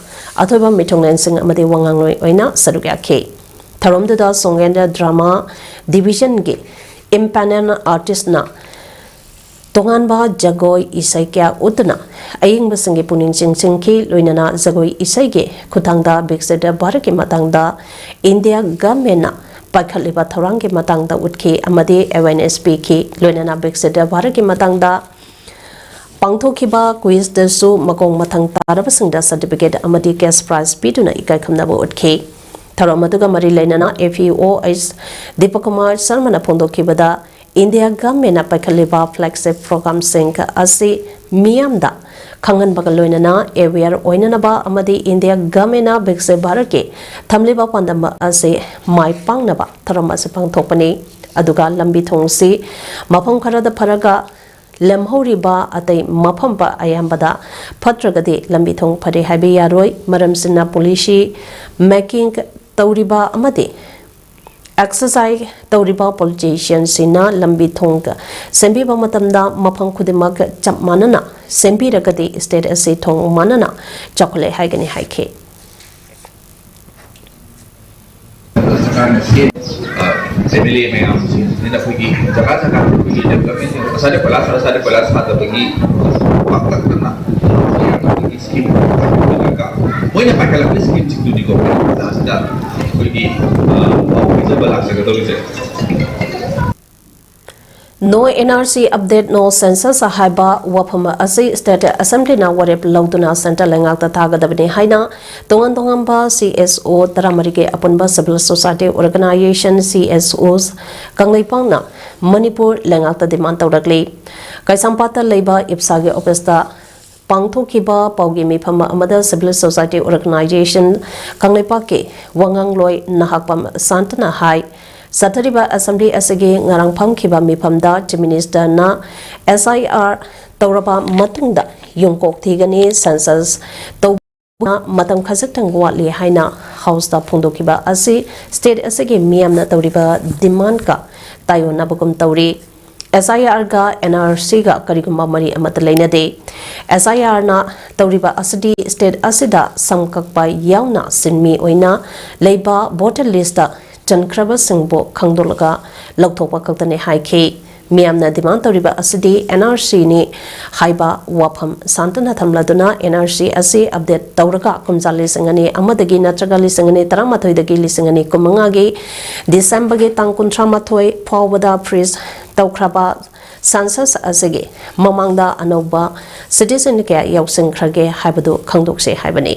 ꯑꯊꯣꯏꯕ ꯃꯤꯊꯨꯡꯂꯦꯟꯁꯤꯡ ꯑꯃꯗꯤ ꯋꯥꯉꯥꯡꯂꯣꯏ ꯑꯣꯏꯅ ꯁꯔꯨꯛ ꯌꯥꯈꯤ꯫ ꯊꯧꯔꯝꯗꯨꯗ ꯁꯣꯡꯒꯦꯟꯗ Drama Division ꯒꯤ empanel artist ꯅ ꯇꯣꯉꯥꯟꯕ ꯖꯒꯣꯏ ꯏꯁꯩ ꯀꯌꯥ ꯎꯠꯇꯨꯅ ꯑꯌꯦꯡꯕꯁꯤꯡꯒꯤ ꯄꯨꯛꯅꯤꯡ ꯆꯤꯡꯁꯤꯟꯈꯤ꯫ ꯂꯣꯏꯅꯅ ꯖꯒꯣꯏ ꯏꯁꯩꯒꯤ ꯈꯨꯠꯊꯥꯡꯗ ꯕꯤꯛꯁꯤꯠ ꯚꯥꯔꯠꯀꯤ ꯃꯇꯥꯡꯗ ꯏꯟꯗꯤꯌꯥ ꯒꯚꯔꯟꯃꯦꯟꯅ ꯄꯥꯏꯈꯠꯂꯤꯕ ꯊꯧꯔꯥꯡꯒꯤ ꯃꯇꯥꯡꯗ ꯎꯠꯈꯤ ꯑꯃꯗꯤ ꯑꯦꯋꯦꯔꯅꯦꯁ ꯄꯤꯈꯤ꯫ ꯂꯣꯏꯅꯅ ꯕꯤꯛꯁꯤꯠ ꯚꯥꯔꯠꯀꯤ ꯃꯇꯥꯡꯗ ꯄꯥꯡꯊꯣꯛꯈꯤꯕ ꯀ꯭ꯋꯤꯖꯇꯁꯨ ꯃꯈꯣꯡ ꯃꯊꯪ ꯇꯥꯔꯕꯁꯤꯡꯗ ꯁꯔꯇꯤꯐꯤꯀꯦꯠ ꯑꯃꯗꯤ ꯀꯦꯁ ꯄ꯭ꯔꯥꯏꯖ ꯄꯤꯗꯨꯅ ꯏꯀꯥꯏ ꯈꯨꯝꯅꯕ ꯎꯠꯈꯤ꯫ ꯊꯧꯔꯝ ꯑꯗꯨꯒ ꯃꯔꯤ ꯂꯩꯅꯅ ꯑꯦꯐ ꯏ ꯑꯣ ꯑꯩꯆ ꯗꯤꯄꯛ ꯀꯨꯃꯥꯔ ꯁꯔꯃꯅ ꯐꯣꯡꯗꯣꯛꯈꯤꯕꯗ, ꯏꯟꯗꯤꯌꯥ ꯒꯚꯔꯟꯃꯦꯟꯅ ꯄꯥꯏꯈꯠꯂꯤꯕ ꯐ꯭ꯂꯦꯒꯁꯤꯞ ꯄ꯭ꯔꯣꯒ꯭ꯔꯥꯝꯁꯤꯡ ꯑꯁꯤ ꯃꯤꯌꯥꯝꯗ ꯈꯪꯍꯟꯕꯒ ꯂꯣꯏꯅꯅ ꯑꯦꯋꯦꯌꯔ ꯑꯣꯏꯅꯅꯕ ꯑꯃꯗꯤ ꯏꯟꯗꯤꯌꯥ ꯒꯚꯔꯟꯃꯦꯟꯅ ꯕꯤꯛꯁꯤꯠ ꯚꯥꯔꯠꯀꯤ ꯊꯝꯂꯤꯕ ꯄꯥꯟꯗꯝ ꯑꯁꯤ ꯃꯥꯏ ꯄꯥꯛꯅꯕ ꯊꯧꯔꯝ ꯑꯁꯤ ꯄꯥꯡꯊꯣꯛꯄꯅꯤ꯫ ꯑꯗꯨꯒ ꯂꯝꯕꯤ ꯊꯣꯡꯁꯤ ꯃꯐꯝ ꯈꯔꯗ ꯐꯔꯒ ꯂꯦꯝꯍꯧꯔꯤꯕ ꯑꯇꯩ ꯃꯐꯝ ꯑꯌꯥꯝꯕꯗ ꯐꯠꯇ꯭ꯔꯒꯗꯤ ꯂꯝꯕꯤ ꯊꯣꯡ ꯐꯔꯦ ꯍꯥꯏꯕ ꯌꯥꯔꯣꯏ꯫ ꯃꯔꯝꯁꯤꯅ ꯄꯣꯂꯤꯁꯤ ꯃꯦꯀꯤꯡ ꯇꯧꯔꯤꯕ ꯑꯃꯗꯤ ꯑꯦꯛꯁꯔꯁꯥꯏꯖ ꯇꯧꯔꯤꯕ ꯄꯣꯂꯤꯇꯤꯁꯤꯌꯟꯁꯤꯡꯅ ꯂꯝꯕꯤ ꯊꯣꯡ ꯁꯦꯝꯕꯤꯕ ꯃꯇꯝꯗ ꯃꯐꯝ ꯈꯨꯗꯤꯡꯃꯛ ꯆꯞ ꯃꯥꯟꯅꯅ ꯁꯦꯝꯕꯤꯔꯒꯗꯤ ꯁ꯭ꯇꯦꯠ ꯑꯁꯤ ꯊꯣꯡ ꯃꯥꯟꯅꯅ ꯆꯥꯎꯈꯠꯂꯦ ꯍꯥꯏꯒꯅꯤ ꯍꯥꯏꯈꯤ꯫ ꯍꯧꯖꯤꯛꯀꯥꯟ ꯑꯦꯝ ꯑꯦꯜ ꯑꯦ ꯃꯌꯥꯝꯁꯤꯡꯁꯤꯅ ꯑꯩꯈꯣꯏꯒꯤ ꯖꯒꯥ ꯖꯒꯥ ꯑꯩꯈꯣꯏꯒꯤ ꯗꯦꯕꯂꯞꯃꯦꯟꯁꯤꯡ ꯉꯁꯥꯏꯗ ꯀꯣꯏꯂꯥꯁ ꯉꯁꯥꯏꯗ ꯀꯣꯏꯂꯥꯁ ꯊꯥꯗꯕꯒꯤ ꯄꯥꯛꯇꯛꯅꯅ ꯑꯩꯈꯣꯏꯒꯤ ꯁ꯭ꯀꯤꯝ ꯄꯥꯏꯈꯠꯂꯒ ꯃꯣꯏꯅ ꯄꯥꯏꯈꯠꯂꯛꯄ ꯁ꯭ꯀꯤꯝꯁꯤꯡꯗꯨꯅꯤꯀꯣ ꯑꯩꯈꯣꯏꯅ ꯃꯁꯤꯗ ꯑꯩꯈꯣꯏꯒꯤ ꯄꯥꯎ ꯄꯤꯖꯕ ꯂꯥꯛꯆꯒꯗꯧꯔꯤꯁꯦ꯫ No N R C update, no census ꯍꯥꯏꯕ ꯋꯥꯐꯝ ꯑꯁꯤ ꯁ꯭ꯇꯦꯠ ꯑꯦꯁꯦꯝꯕ꯭ꯂꯤꯅ ꯋꯥꯔꯦꯞ ꯂꯧꯗꯨꯅ ꯁꯦꯟꯇꯔ ꯂꯩꯉꯥꯛꯇ ꯊꯥꯒꯗꯕꯅꯤ ꯍꯥꯏꯅ ꯇꯣꯉꯥꯟ ꯇꯣꯉꯥꯟꯕ ꯁꯤ ꯑꯦꯁ ꯑꯣ ꯇꯔꯥꯃꯔꯤꯒꯤ ꯑꯄꯨꯟꯕ civil society organisation, C S ꯑꯣꯁ, ꯀꯪꯂꯩꯄꯥꯛꯅ ꯃꯅꯤꯄꯨꯔ ꯂꯩꯉꯥꯛꯇ ꯗꯤꯃꯥꯟ ꯇꯧꯔꯛꯂꯤ꯫ ꯀꯩꯁꯥꯝꯄꯥꯠꯇ ꯂꯩꯕ ꯏꯞꯁꯥꯒꯤ ꯑꯣꯐꯤꯁꯇ ꯄꯥꯡꯊꯣꯛꯈꯤꯕ ꯄꯥꯎꯒꯤ ꯃꯤꯐꯝ ꯑꯃꯗ ꯁꯤꯚꯤꯜ ꯁꯣꯁꯥꯏꯇꯤ ꯑꯣꯔꯒꯅꯥꯏꯖꯦꯁꯟ ꯀꯪꯂꯩꯄꯥꯛꯀꯤ ꯋꯥꯉꯥꯡꯂꯣꯏ ꯅꯍꯥꯛꯄꯝ ꯁꯥꯟꯇꯅ ꯍꯥꯏ, ꯆꯠꯊꯔꯤꯕ ꯑꯦꯁꯦꯝꯕ꯭ꯂꯤ ꯑꯁꯤꯒꯤ ꯉꯔꯥꯡ ꯐꯝꯈꯤꯕ ꯃꯤꯐꯝꯗ ꯆꯤꯐ ꯃꯤꯅꯤꯁꯇꯔꯅ ꯑꯦꯁ ꯑꯥꯏ ꯑꯥꯔ ꯇꯧꯔꯕ ꯃꯇꯨꯡꯗ ꯌꯨꯝꯀꯣꯛ ꯊꯤꯒꯅꯤ, ꯁꯦꯟꯁꯁ ꯇꯧꯕ ꯃꯇꯝ ꯈꯖꯤꯛꯇꯪ ꯋꯥꯠꯂꯤ ꯍꯥꯏꯅ ꯍꯥꯎꯁꯇ ꯐꯣꯡꯗꯣꯛꯈꯤꯕ ꯑꯁꯤ ꯁ꯭ꯇꯦꯠ ꯑꯁꯤꯒꯤ ꯃꯤꯌꯥꯝꯅ ꯇꯧꯔꯤꯕ ꯗꯤꯃꯥꯟꯗꯀ ꯇꯥꯏꯑꯣꯟꯅꯕꯒꯨꯝ ꯇꯧꯔꯤ꯫ ꯑꯦꯁ ꯑꯥꯏ ꯑꯥꯔꯒ ꯑꯦꯟ ꯑꯥꯔ ꯁꯤꯒ ꯀꯔꯤꯒꯨꯝꯕ ꯃꯔꯤ ꯑꯃꯠꯇ ꯂꯩꯅꯗꯦ꯫ ꯑꯦꯁ ꯑꯥꯏ ꯑꯥꯔꯅ ꯇꯧꯔꯤꯕ ꯑꯁꯤꯗꯤ ꯁ꯭ꯇꯦꯠ ꯑꯁꯤꯗ ꯁꯝ ꯀꯛꯄ ꯌꯥꯎꯅ ꯁꯤꯟꯃꯤ ꯑꯣꯏꯅ ꯂꯩꯕ ꯚꯣꯇꯔ ꯂꯤꯁꯇ ꯆꯟꯈ꯭ꯔꯕꯁꯤꯡꯕꯨ ꯈꯪꯗꯣꯛꯂꯒ ꯂꯧꯊꯣꯛꯄ ꯈꯛꯇꯅꯤ ꯍꯥꯏꯈꯤ꯫ ꯃꯤꯌꯥꯝꯅ ꯗꯤꯃꯥꯟ ꯇꯧꯔꯤꯕ ꯑꯁꯤꯗꯤ ꯑꯦꯟ ꯑꯥꯔ ꯁꯤꯅꯤ ꯍꯥꯏꯕ ꯋꯥꯐꯝ ꯁꯥꯟꯇꯅ ꯊꯝꯂꯗꯨꯅ, ꯑꯦꯟ ꯑꯥꯔ ꯁꯤ ꯑꯁꯤ ꯑꯞꯗꯦꯠ ꯇꯧꯔꯒ ꯀꯨꯝꯖꯥ ꯂꯤꯁꯤꯡ ꯑꯅꯤ ꯑꯃꯗꯒꯤ ꯅꯠꯇ꯭ꯔꯒ ꯂꯤꯁꯤꯡ ꯑꯅꯤ ꯇꯔꯥꯃꯥꯊꯣꯏꯗꯒꯤ ꯂꯤꯁꯤꯡ ꯑꯅꯤ ꯀꯨꯟꯃꯉꯥꯒꯤ ꯗꯤꯁꯦꯝꯕꯔꯒꯤ ꯇꯥꯡ ꯀꯨꯟꯊ꯭ꯔꯥ ꯃꯥꯊꯣꯏ ꯐꯥꯎꯕꯗ ꯐ꯭ꯔꯤꯖ ꯇꯧꯈ꯭ꯔꯕ ꯁꯦꯟꯁꯁ ꯑꯁꯤꯒꯤ ꯃꯃꯥꯡꯗ ꯑꯅꯧꯕ ꯁꯤꯇꯤꯖꯟ ꯀꯌꯥ ꯌꯥꯎꯁꯤꯟꯈ꯭ꯔꯒꯦ ꯍꯥꯏꯕꯗꯨ ꯈꯪꯗꯣꯛꯁꯤ ꯍꯥꯏꯕꯅꯤ꯫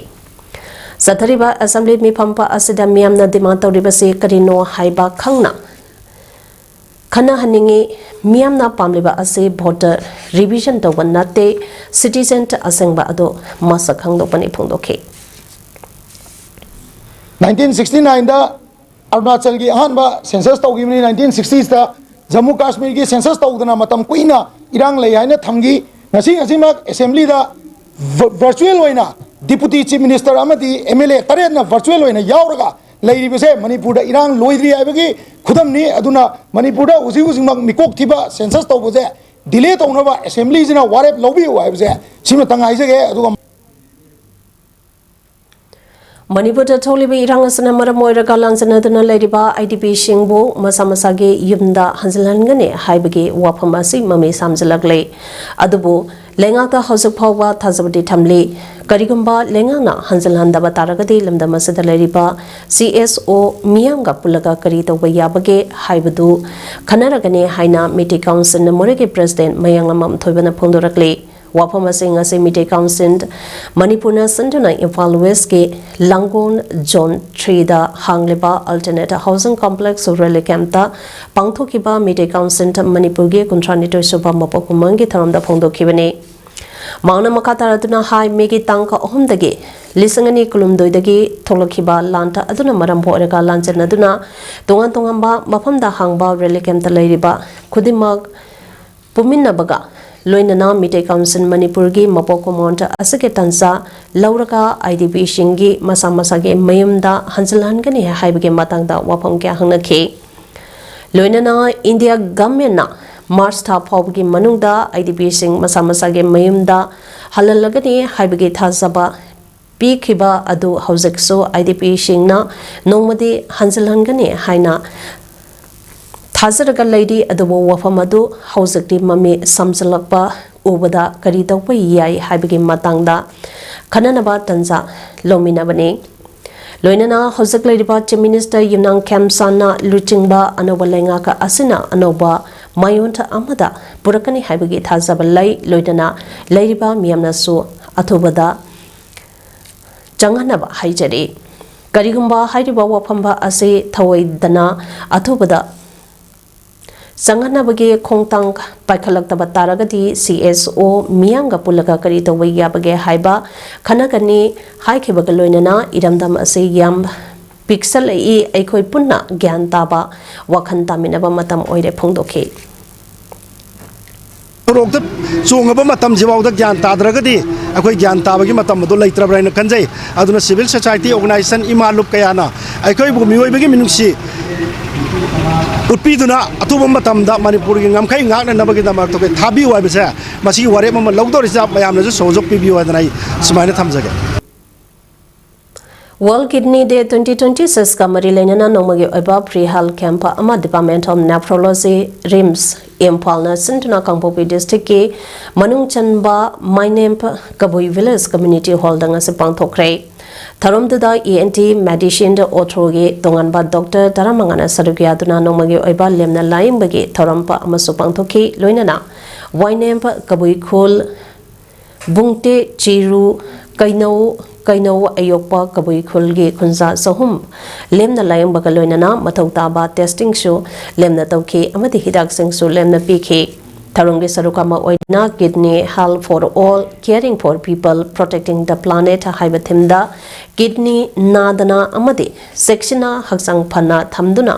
ꯆꯠꯊꯔꯤꯕ ꯑꯦꯁꯦꯝꯕ꯭ꯂꯤ ꯃꯤꯐꯝ ꯑꯁꯤꯗ ꯃꯤꯌꯥꯝꯅ ꯗꯤꯃꯥꯟ ꯇꯧꯔꯤꯕꯁꯤ ꯀꯔꯤꯅꯣ ꯍꯥꯏꯕ ꯈꯪꯅ ꯈꯟꯅꯍꯟꯅꯤꯡꯏ꯫ ꯃꯤꯌꯥꯝꯅ ꯄꯥꯝꯂꯤꯕ ꯑꯁꯤ ꯚꯣꯇꯔ ꯔꯤꯚꯤꯖꯟ ꯇꯧꯕ ꯅꯠꯇꯦ, ꯁꯤꯇꯤꯖꯦꯟ ꯑꯁꯦꯡꯕ ꯑꯗꯨ ꯃꯁꯛ ꯈꯪꯗꯣꯛꯄꯅꯤ ꯐꯣꯡꯗꯣꯛꯈꯤ꯫ ꯅꯥꯏꯟꯇꯤꯟ ꯁꯤꯛꯁꯇꯤ ꯅꯥꯏꯟꯗ ꯑꯔꯨꯅꯥꯆꯜꯒꯤ ꯑꯍꯥꯟꯕ ꯁꯦꯟꯁꯁ ꯇꯧꯈꯤꯕꯅꯤ꯫ ꯅꯥꯏꯟꯇꯤꯟ ꯁꯤꯛꯁꯇꯤꯁꯇ ꯖꯝꯃꯨ ꯀꯥꯁꯃꯤꯔꯒꯤ ꯁꯦꯟꯁꯁ ꯇꯧꯗꯅ ꯃꯇꯝ ꯀꯨꯏꯅ ꯏꯔꯥꯡ ꯂꯩ ꯍꯥꯏꯅ ꯊꯝꯈꯤ꯫ ꯉꯁꯤ ꯉꯁꯤꯃꯛ ꯑꯦꯁꯦꯝꯕ꯭ꯂꯤꯗ ꯚ- ꯚꯔꯆꯨꯋꯦꯜ ꯑꯣꯏꯅ ꯗꯤꯄꯨꯇꯤ ꯆꯤꯐ ꯃꯤꯅꯤꯁꯇꯔ ꯑꯃꯗꯤ ꯑꯦꯝ ꯑꯦꯜ ꯑꯦ ꯇꯔꯦꯠꯅ ꯚꯔꯆꯨꯋꯦꯜ ꯑꯣꯏꯅ ꯌꯥꯎꯔꯒ ꯂꯩꯔꯤꯕꯁꯦ ꯃꯅꯤꯄꯨꯔꯗ ꯏꯔꯥꯡ ꯂꯣꯏꯗ꯭ꯔꯤ ꯍꯥꯏꯕꯒꯤ ꯈꯨꯗꯝꯅꯤ꯫ ꯑꯗꯨꯅ ꯃꯅꯤꯄꯨꯔꯗ ꯍꯧꯖꯤꯛ ꯍꯧꯖꯤꯛꯃꯛ ꯃꯤꯀꯣꯛ ꯊꯤꯕ ꯁꯦꯟꯁꯁ ꯇꯧꯕꯁꯦ ꯗꯤꯂꯦ ꯇꯧꯅꯕ ꯑꯦꯁꯦꯝꯕ꯭ꯂꯤꯁꯤꯅ ꯋꯥꯔꯦꯞ ꯂꯧꯕꯤꯌꯨ ꯍꯥꯏꯕꯁꯦ ꯁꯤꯃꯇꯪ ꯍꯥꯏꯖꯒꯦ꯫ ꯑꯗꯨꯒ ꯃꯅꯤꯄꯨꯔꯗ ꯊꯣꯛꯂꯤꯕ ꯏꯔꯥꯡ ꯑꯁꯤꯅ ꯃꯔꯝ ꯑꯣꯏꯔꯒ ꯂꯥꯟꯖꯦꯟꯅꯗꯨꯅ ꯂꯩꯔꯤꯕ ꯑꯥꯏ ꯗꯤ ꯄꯤꯁꯤꯡꯕꯨ ꯃꯁꯥ ꯃꯁꯥꯒꯤ ꯌꯨꯝꯗ ꯍꯟꯖꯤꯜꯍꯟꯒꯅꯤ ꯍꯥꯏꯕꯒꯤ ꯋꯥꯐꯝ ꯑꯁꯤ ꯃꯃꯤ ꯁꯥꯝꯖꯤꯜꯂꯛꯂꯦ꯫ ꯑꯗꯨꯕꯨ ꯂꯩꯉꯥꯛꯇ ꯍꯧꯖꯤꯛ ꯐꯥꯎꯕ ꯊꯥꯖꯕꯗꯤ ꯊꯝꯂꯤ꯫ ꯀꯔꯤꯒꯨꯝꯕ ꯂꯩꯉꯥꯛꯅ ꯍꯟꯖꯤꯜꯍꯟꯗꯕ ꯇꯥꯔꯒꯗꯤ ꯂꯝꯗꯝ ꯑꯁꯤꯗ ꯂꯩꯔꯤꯕ ꯁꯤ ꯑꯦꯁ ꯑꯣ ꯃꯤꯌꯥꯝꯒ ꯄꯨꯜꯂꯒ ꯀꯔꯤ ꯇꯧꯕ ꯌꯥꯕꯒꯦ ꯍꯥꯏꯕꯗꯨ ꯈꯟꯅꯔꯒꯅꯤ ꯍꯥꯏꯅ ꯃꯤꯇꯤ ꯀꯥꯎꯟꯁꯤꯜꯅ ꯃꯣꯔꯦꯒꯤ ꯄ꯭ꯔꯦꯁꯤꯗꯦꯟ ꯃꯌꯥꯡꯂꯝꯕꯝ ꯊꯣꯏꯕꯅ ꯐꯣꯡꯗꯣꯔꯛꯂꯤ꯫ ꯋꯥꯐꯝ ꯑꯁꯤꯡ ꯑꯁꯤ ꯃꯤꯇꯩ ꯀꯥꯎꯟꯁꯤꯜ ꯃꯅꯤꯄꯨꯔꯅ ꯁꯤꯟꯗꯨꯅ ꯏꯝꯐꯥꯜ ꯋꯦꯁꯀꯤ ꯂꯥꯡꯒꯣꯜ ꯖꯣꯟ ꯊ꯭ꯔꯤꯗ ꯍꯥꯡꯂꯤꯕ ꯑꯜꯇꯔꯅꯦꯠ ꯍꯥꯎꯁꯤꯡ ꯀꯣꯝꯄ꯭ꯂꯦꯛꯁ ꯔꯦꯂꯤ ꯀꯦꯝꯞꯇ ꯄꯥꯡꯊꯣꯛꯈꯤꯕ ꯃꯤꯇꯩ ꯀꯥꯎꯟꯁꯤꯜ ꯃꯅꯤꯄꯨꯔꯒꯤ ꯀꯨꯟꯊ꯭ꯔꯥꯅꯤꯊꯣꯏ ꯁꯨꯕ ꯃꯄꯣꯛ ꯀꯨꯝꯑꯣꯟꯒꯤ ꯊꯧꯔꯝꯗ ꯐꯣꯡꯗꯣꯛꯈꯤꯕꯅꯤ꯫ ꯃꯍꯥꯛꯅ ꯃꯈꯥ ꯇꯥꯔꯗꯨꯅ ꯍꯥꯏ, ꯃꯦꯒꯤ ꯇꯥꯡ ꯑꯍꯨꯝꯗꯒꯤ ꯂꯤꯁꯤꯡ ꯑꯅꯤ ꯀꯨꯟꯍꯨꯝꯗꯣꯏꯗꯒꯤ ꯊꯣꯛꯂꯛꯈꯤꯕ ꯂꯥꯟ ꯑꯗꯨꯅ ꯃꯔꯝ ꯑꯣꯏꯔꯒ ꯂꯥꯟꯖꯦꯟꯅꯗꯨꯅ ꯇꯣꯉꯥꯟ ꯇꯣꯉꯥꯟꯕ ꯃꯐꯝꯗ ꯍꯥꯡꯕ ꯔꯦꯂꯤ ꯀꯦꯝꯞꯇ ꯂꯩꯔꯤꯕ ꯈꯨꯗꯤꯡꯃꯛ ꯄꯨꯟꯃꯤꯟꯅꯕꯒ ꯂꯣꯏꯅꯅ ꯃꯤꯇꯩ ꯀꯥꯎꯟꯁꯤꯜ ꯃꯅꯤꯄꯨꯔꯒꯤ ꯃꯄꯣꯛ ꯀꯨꯝꯑꯣꯟ ꯑꯁꯤꯒꯤ ꯇꯥꯟꯖꯥ ꯂꯧꯔꯒ ꯑꯥꯏ ꯗꯤ ꯄꯤꯁꯤꯡꯒꯤ ꯃꯁꯥ ꯃꯁꯥꯒꯤ ꯃꯌꯨꯝꯗ ꯍꯟꯖꯤꯜꯍꯟꯒꯅꯤ ꯍꯥꯏꯕꯒꯤ ꯃꯇꯥꯡꯗ ꯋꯥꯐꯝ ꯀꯌꯥ ꯍꯪꯅꯈꯤ꯫ ꯂꯣꯏꯅꯅ ꯏꯟꯗꯤꯌꯥ ꯒꯚꯔꯟꯃꯦꯟꯠꯅ ꯃꯥꯔꯆ ꯊꯥ ꯐꯥꯎꯕꯒꯤ ꯃꯅꯨꯡꯗ ꯑꯥꯏ ꯗꯤ ꯄꯤꯁꯤꯡ ꯃꯁꯥ ꯃꯁꯥꯒꯤ ꯃꯌꯨꯝꯗ ꯍꯜꯍꯜꯂꯒꯅꯤ ꯍꯥꯏꯕꯒꯤ ꯊꯥꯖꯕ ꯄꯤꯈꯤꯕ ꯑꯗꯨ ꯍꯧꯖꯤꯛꯁꯨ ꯑꯥꯏ ꯗꯤ ꯄꯤꯁꯤꯡꯅ ꯅꯣꯡꯃꯗꯤ ꯍꯟꯖꯤꯜꯍꯟꯒꯅꯤ ꯍꯥꯏꯅ ꯊꯥꯖꯔꯒ ꯂꯩꯔꯤ꯫ ꯑꯗꯨꯕꯨ ꯋꯥꯐꯝ ꯑꯗꯨ ꯍꯧꯖꯤꯛꯇꯤ ꯃꯃꯤ ꯁꯝꯖꯤꯜꯂꯛꯄ ꯎꯕꯗ ꯀꯔꯤ ꯇꯧꯕ ꯌꯥꯏ ꯍꯥꯏꯕꯒꯤ ꯃꯇꯥꯡꯗ ꯈꯟꯅꯅꯕ ꯇꯟꯖꯥ ꯂꯧꯃꯤꯟꯅꯕꯅꯤ꯫ ꯂꯣꯏꯅꯅ ꯍꯧꯖꯤꯛ ꯂꯩꯔꯤꯕ Chief Minister ꯌꯨꯝꯅꯥꯝ ꯈꯦꯝꯆꯥꯟꯅ ꯂꯨꯆꯤꯡꯕ ꯑꯅꯧꯕ ꯂꯩꯉꯥꯛ ꯑꯁꯤꯅ ꯑꯅꯧꯕ ꯃꯥꯌꯣꯟ ꯑꯃꯗ ꯄꯨꯔꯛꯀꯅꯤ ꯍꯥꯏꯕꯒꯤ ꯊꯥꯖꯕ ꯂꯩ꯫ ꯂꯣꯏꯅꯅ ꯂꯩꯔꯤꯕ ꯃꯤꯌꯥꯝꯅꯁꯨ ꯑꯊꯨꯕꯗ ꯆꯪꯍꯟꯅꯕ ꯍꯥꯏꯖꯔꯤ꯫ ꯀꯔꯤꯒꯨꯝꯕ ꯍꯥꯏꯔꯤꯕ ꯋꯥꯐꯝ ꯑꯁꯤ ꯊꯧꯑꯣꯏꯗꯅ ꯑꯊꯨꯕꯗ ꯆꯪꯍꯟꯅꯕꯒꯤ ꯈꯣꯡꯊꯥꯡ ꯄꯥꯏꯈꯠꯂꯛꯇꯕ ꯇꯥꯔꯒꯗꯤ, C S O ꯃꯤꯌꯥꯝꯒ ꯄꯨꯜꯂꯒ ꯀꯔꯤ ꯇꯧꯕ ꯌꯥꯕꯒꯦ ꯍꯥꯏꯕ ꯈꯟꯅꯒꯅꯤ ꯍꯥꯏꯈꯤꯕꯒ ꯂꯣꯏꯅꯅ ꯏꯔꯝꯗꯝ ꯑꯁꯤ ꯌꯥꯝ ꯄꯤꯛꯁꯜꯂꯛꯏ, ꯑꯩꯈꯣꯏ ꯄꯨꯟꯅ ꯒ꯭ꯌꯥꯟ ꯇꯥꯕ ꯋꯥꯈꯜ ꯇꯥꯃꯤꯟꯅꯕ ꯃꯇꯝ ꯑꯣꯏꯔꯦ ꯐꯣꯡꯗꯣꯛꯈꯤ꯫ ꯁꯣꯔꯣꯛꯇ ꯆꯣꯡꯉꯕ ꯃꯇꯝꯁꯤꯐꯥꯎꯗ ꯒ꯭ꯌꯥꯟ ꯇꯥꯗ꯭ꯔꯒꯗꯤ ꯑꯩꯈꯣꯏ ꯒ꯭ꯌꯥꯟ ꯇꯥꯕꯒꯤ ꯃꯇꯝ ꯑꯗꯨ ꯂꯩꯇ꯭ꯔꯕ꯭ꯔꯥ ꯍꯥꯏꯅ ꯈꯟꯖꯩ꯫ ꯑꯗꯨꯅ civil society organization, ꯏꯃꯥ ꯂꯨꯞ ꯀꯌꯥꯅ ꯑꯩꯈꯣꯏꯕꯨ ꯃꯤꯑꯣꯏꯕꯒꯤ ꯃꯤꯅꯨꯡꯁꯤ ꯎꯠꯄꯤꯗꯨꯅ ꯑꯊꯨꯕ ꯃꯇꯝꯗ ꯃꯅꯤꯄꯨꯔꯒꯤ ꯉꯝꯈꯩ ꯉꯥꯛꯅꯅꯕꯒꯤꯗꯃꯛꯇ ꯑꯩꯈꯣꯏ ꯊꯥꯕꯤꯌꯨ ꯍꯥꯏꯕꯁꯦ, ꯃꯁꯤꯒꯤ ꯋꯥꯔꯦꯞ ꯑꯃ ꯂꯧꯗꯧꯔꯤꯁꯤꯗ ꯃꯌꯥꯝꯅꯁꯨ ꯁꯍꯣꯖꯣꯛ ꯄꯤꯕꯤꯌꯨ ꯍꯥꯏꯗꯅ ꯑꯩ ꯁꯨꯃꯥꯏꯅ ꯊꯝꯖꯒꯦ꯫ World Kidney Day twenty twenty six ꯀ ꯃꯔꯤ ꯂꯩꯅꯅ ꯅꯣꯡꯃꯒꯤ ꯑꯣꯏꯕ free health camp ꯑꯃ Department of Nephrology, RIMS, ꯏꯝꯐꯥꯜꯅ ꯁꯤꯟꯗꯨꯅ ꯀꯥꯡꯄꯣꯛꯄꯤ district ꯀꯤ ꯃꯅꯨꯡ ꯆꯟꯕ ꯃꯥꯏꯅꯦꯝ ꯀꯕꯨꯏ village community hall ꯗ ꯉꯁꯤ ꯄꯥꯡꯊꯣꯛꯈ꯭ꯔꯦ꯫ ꯊꯧꯔꯝꯗꯨꯗ E N T medicine, ortho ꯒꯤ ꯇꯣꯉꯥꯟꯕ doctor ꯇꯔꯥꯃꯉꯥꯅ ꯁꯔꯨꯛ ꯌꯥꯗꯨꯅ ꯅꯣꯡꯃꯒꯤ ꯑꯣꯏꯕ ꯂꯦꯝꯅ ꯂꯥꯌꯦꯡꯕꯒꯤ ꯊꯧꯔꯝ ꯑꯃꯁꯨ ꯄꯥꯡꯊꯣꯛꯈꯤ꯫ ꯂꯣꯏꯅꯅ ꯋꯥꯏꯅꯦꯝ ꯀꯕꯨꯏ ꯈꯨꯜ, ꯕꯨꯡꯇꯦ ꯆꯤꯔꯨ, ꯀꯩꯅꯧ, ꯀꯩꯅꯧ ꯑꯌꯣꯛꯄ ꯀꯕꯨꯏ ꯈꯨꯜꯒꯤ ꯈꯨꯟꯖꯥ ꯆꯍꯨꯝ ꯂꯦꯝꯅ ꯂꯥꯌꯦꯡꯕꯒ ꯂꯣꯏꯅꯅ ꯃꯊꯧ ꯇꯥꯕ testing ꯁꯨ ꯂꯦꯝꯅ ꯇꯧꯈꯤ ꯑꯃꯗꯤ ꯍꯤꯗꯥꯛꯁꯤꯡꯁꯨ ꯂꯦꯝꯅ ꯄꯤꯈꯤ꯫ ꯊꯧꯔꯝꯒꯤ ꯁꯔꯨꯛ ꯑꯃ ꯑꯣꯏꯅ Kidney Health for All, Caring for People, Protecting the Planet ꯍꯥꯏꯕ theme ꯗ kidney ꯅꯥꯗꯅ ꯑꯃꯗꯤ ꯆꯦꯛꯁꯤꯟꯅ ꯍꯛꯆꯥꯡ ꯐꯅ ꯊꯝꯗꯨꯅ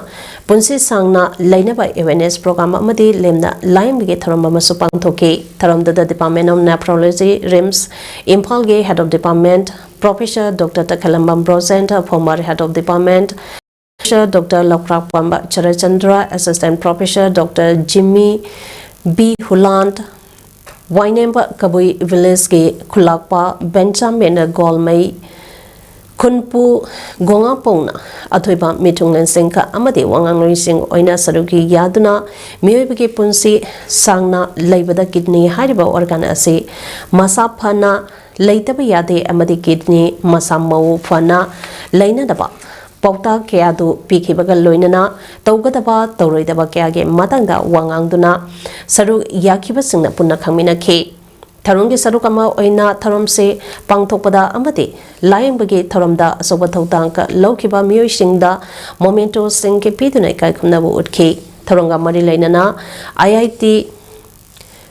ꯄꯨꯟꯁꯤ ꯁꯥꯡꯅ ꯂꯩꯅꯕ awareness program ꯑꯃꯗꯤ ꯂꯦꯝꯅ ꯂꯥꯌꯦꯡꯕꯒꯤ ꯊꯧꯔꯝ ꯑꯃꯁꯨ ꯄꯥꯡꯊꯣꯛꯈꯤ꯫ ꯊꯧꯔꯝꯗꯨꯗ Department of Nephrology, RIMS, ꯏꯝꯐꯥꯜꯒꯤ Head of Department, Professor Doctor ꯇꯈꯦꯜꯂꯝꯕꯝ Brojen, former Head of Department, Professor Doctor ꯂꯧꯈ꯭ꯔꯥꯛꯄꯝ ꯆꯔꯆꯟꯗ꯭ꯔ, Assistant Professor Doctor Jimmy B Huland, ꯋꯥꯏꯅꯦꯝꯕ Kabui village ꯀꯤ ꯈꯨꯜꯂꯥꯛꯄ ꯕꯦꯟꯆꯥꯃꯤꯟ ꯒꯣꯜꯃꯩ, ꯈꯨꯟꯄꯨ ꯒꯣꯉꯥꯄꯧꯅ ꯑꯊꯣꯏꯕ ꯃꯤꯊꯨꯡꯂꯦꯟꯁꯤꯡ ꯑꯃꯗꯤ ꯋꯥꯉꯥꯡꯂꯣꯏꯁꯤꯡ ꯑꯣꯏꯅ ꯁꯔꯨꯛ ꯌꯥꯗꯨꯅ ꯃꯤꯑꯣꯏꯕꯒꯤ ꯄꯨꯟꯁꯤ ꯁꯥꯡꯅ ꯂꯩꯕꯗ ꯀꯤꯗꯅꯤ ꯍꯥꯏꯔꯤꯕ ꯑꯣꯔꯒꯥꯟ ꯑꯁꯤ ꯃꯁꯥ ꯐꯅ ꯂꯩꯇꯕ ꯌꯥꯗꯦ ꯑꯃꯗꯤ ꯀꯤꯗꯅꯤ ꯃꯁꯥ ꯃꯎ ꯐꯅ ꯂꯩꯅꯅꯕ ꯄꯥꯎꯇꯥꯛ ꯀꯌꯥꯗꯨ ꯄꯤꯈꯤꯕꯒ ꯂꯣꯏꯅꯅ ꯇꯧꯒꯗꯕ ꯇꯧꯔꯣꯏꯗꯕ ꯀꯌꯥꯒꯤ ꯃꯇꯥꯡꯗ ꯋꯥ ꯉꯥꯡꯗꯨꯅ ꯁꯔꯨꯛ ꯌꯥꯈꯤꯕꯁꯤꯡꯅ ꯄꯨꯟꯅ ꯈꯪꯃꯤꯟꯅꯈꯤ꯫ ꯊꯧꯔꯝꯒꯤ ꯁꯔꯨꯛ ꯑꯃ ꯑꯣꯏꯅ ꯊꯧꯔꯝꯁꯤ ꯄꯥꯡꯊꯣꯛꯄꯗ ꯑꯃꯗꯤ ꯂꯥꯌꯦꯡꯕꯒꯤ ꯊꯧꯔꯝꯗ ꯑꯆꯧꯕ ꯊꯧꯗꯥꯡ ꯂꯧꯈꯤꯕ ꯃꯤꯑꯣꯏꯁꯤꯡꯗ ꯃꯣꯃꯦꯟꯇꯣꯁꯤꯡ ꯄꯤꯗꯨꯅ ꯏꯀꯥꯏ ꯈꯨꯝꯅꯕ ꯎꯠꯈꯤ꯫ ꯊꯧꯔꯝꯒ ꯃꯔꯤ ꯂꯩꯅꯅ ꯑꯥꯏ ꯑꯥꯏ ꯇꯤ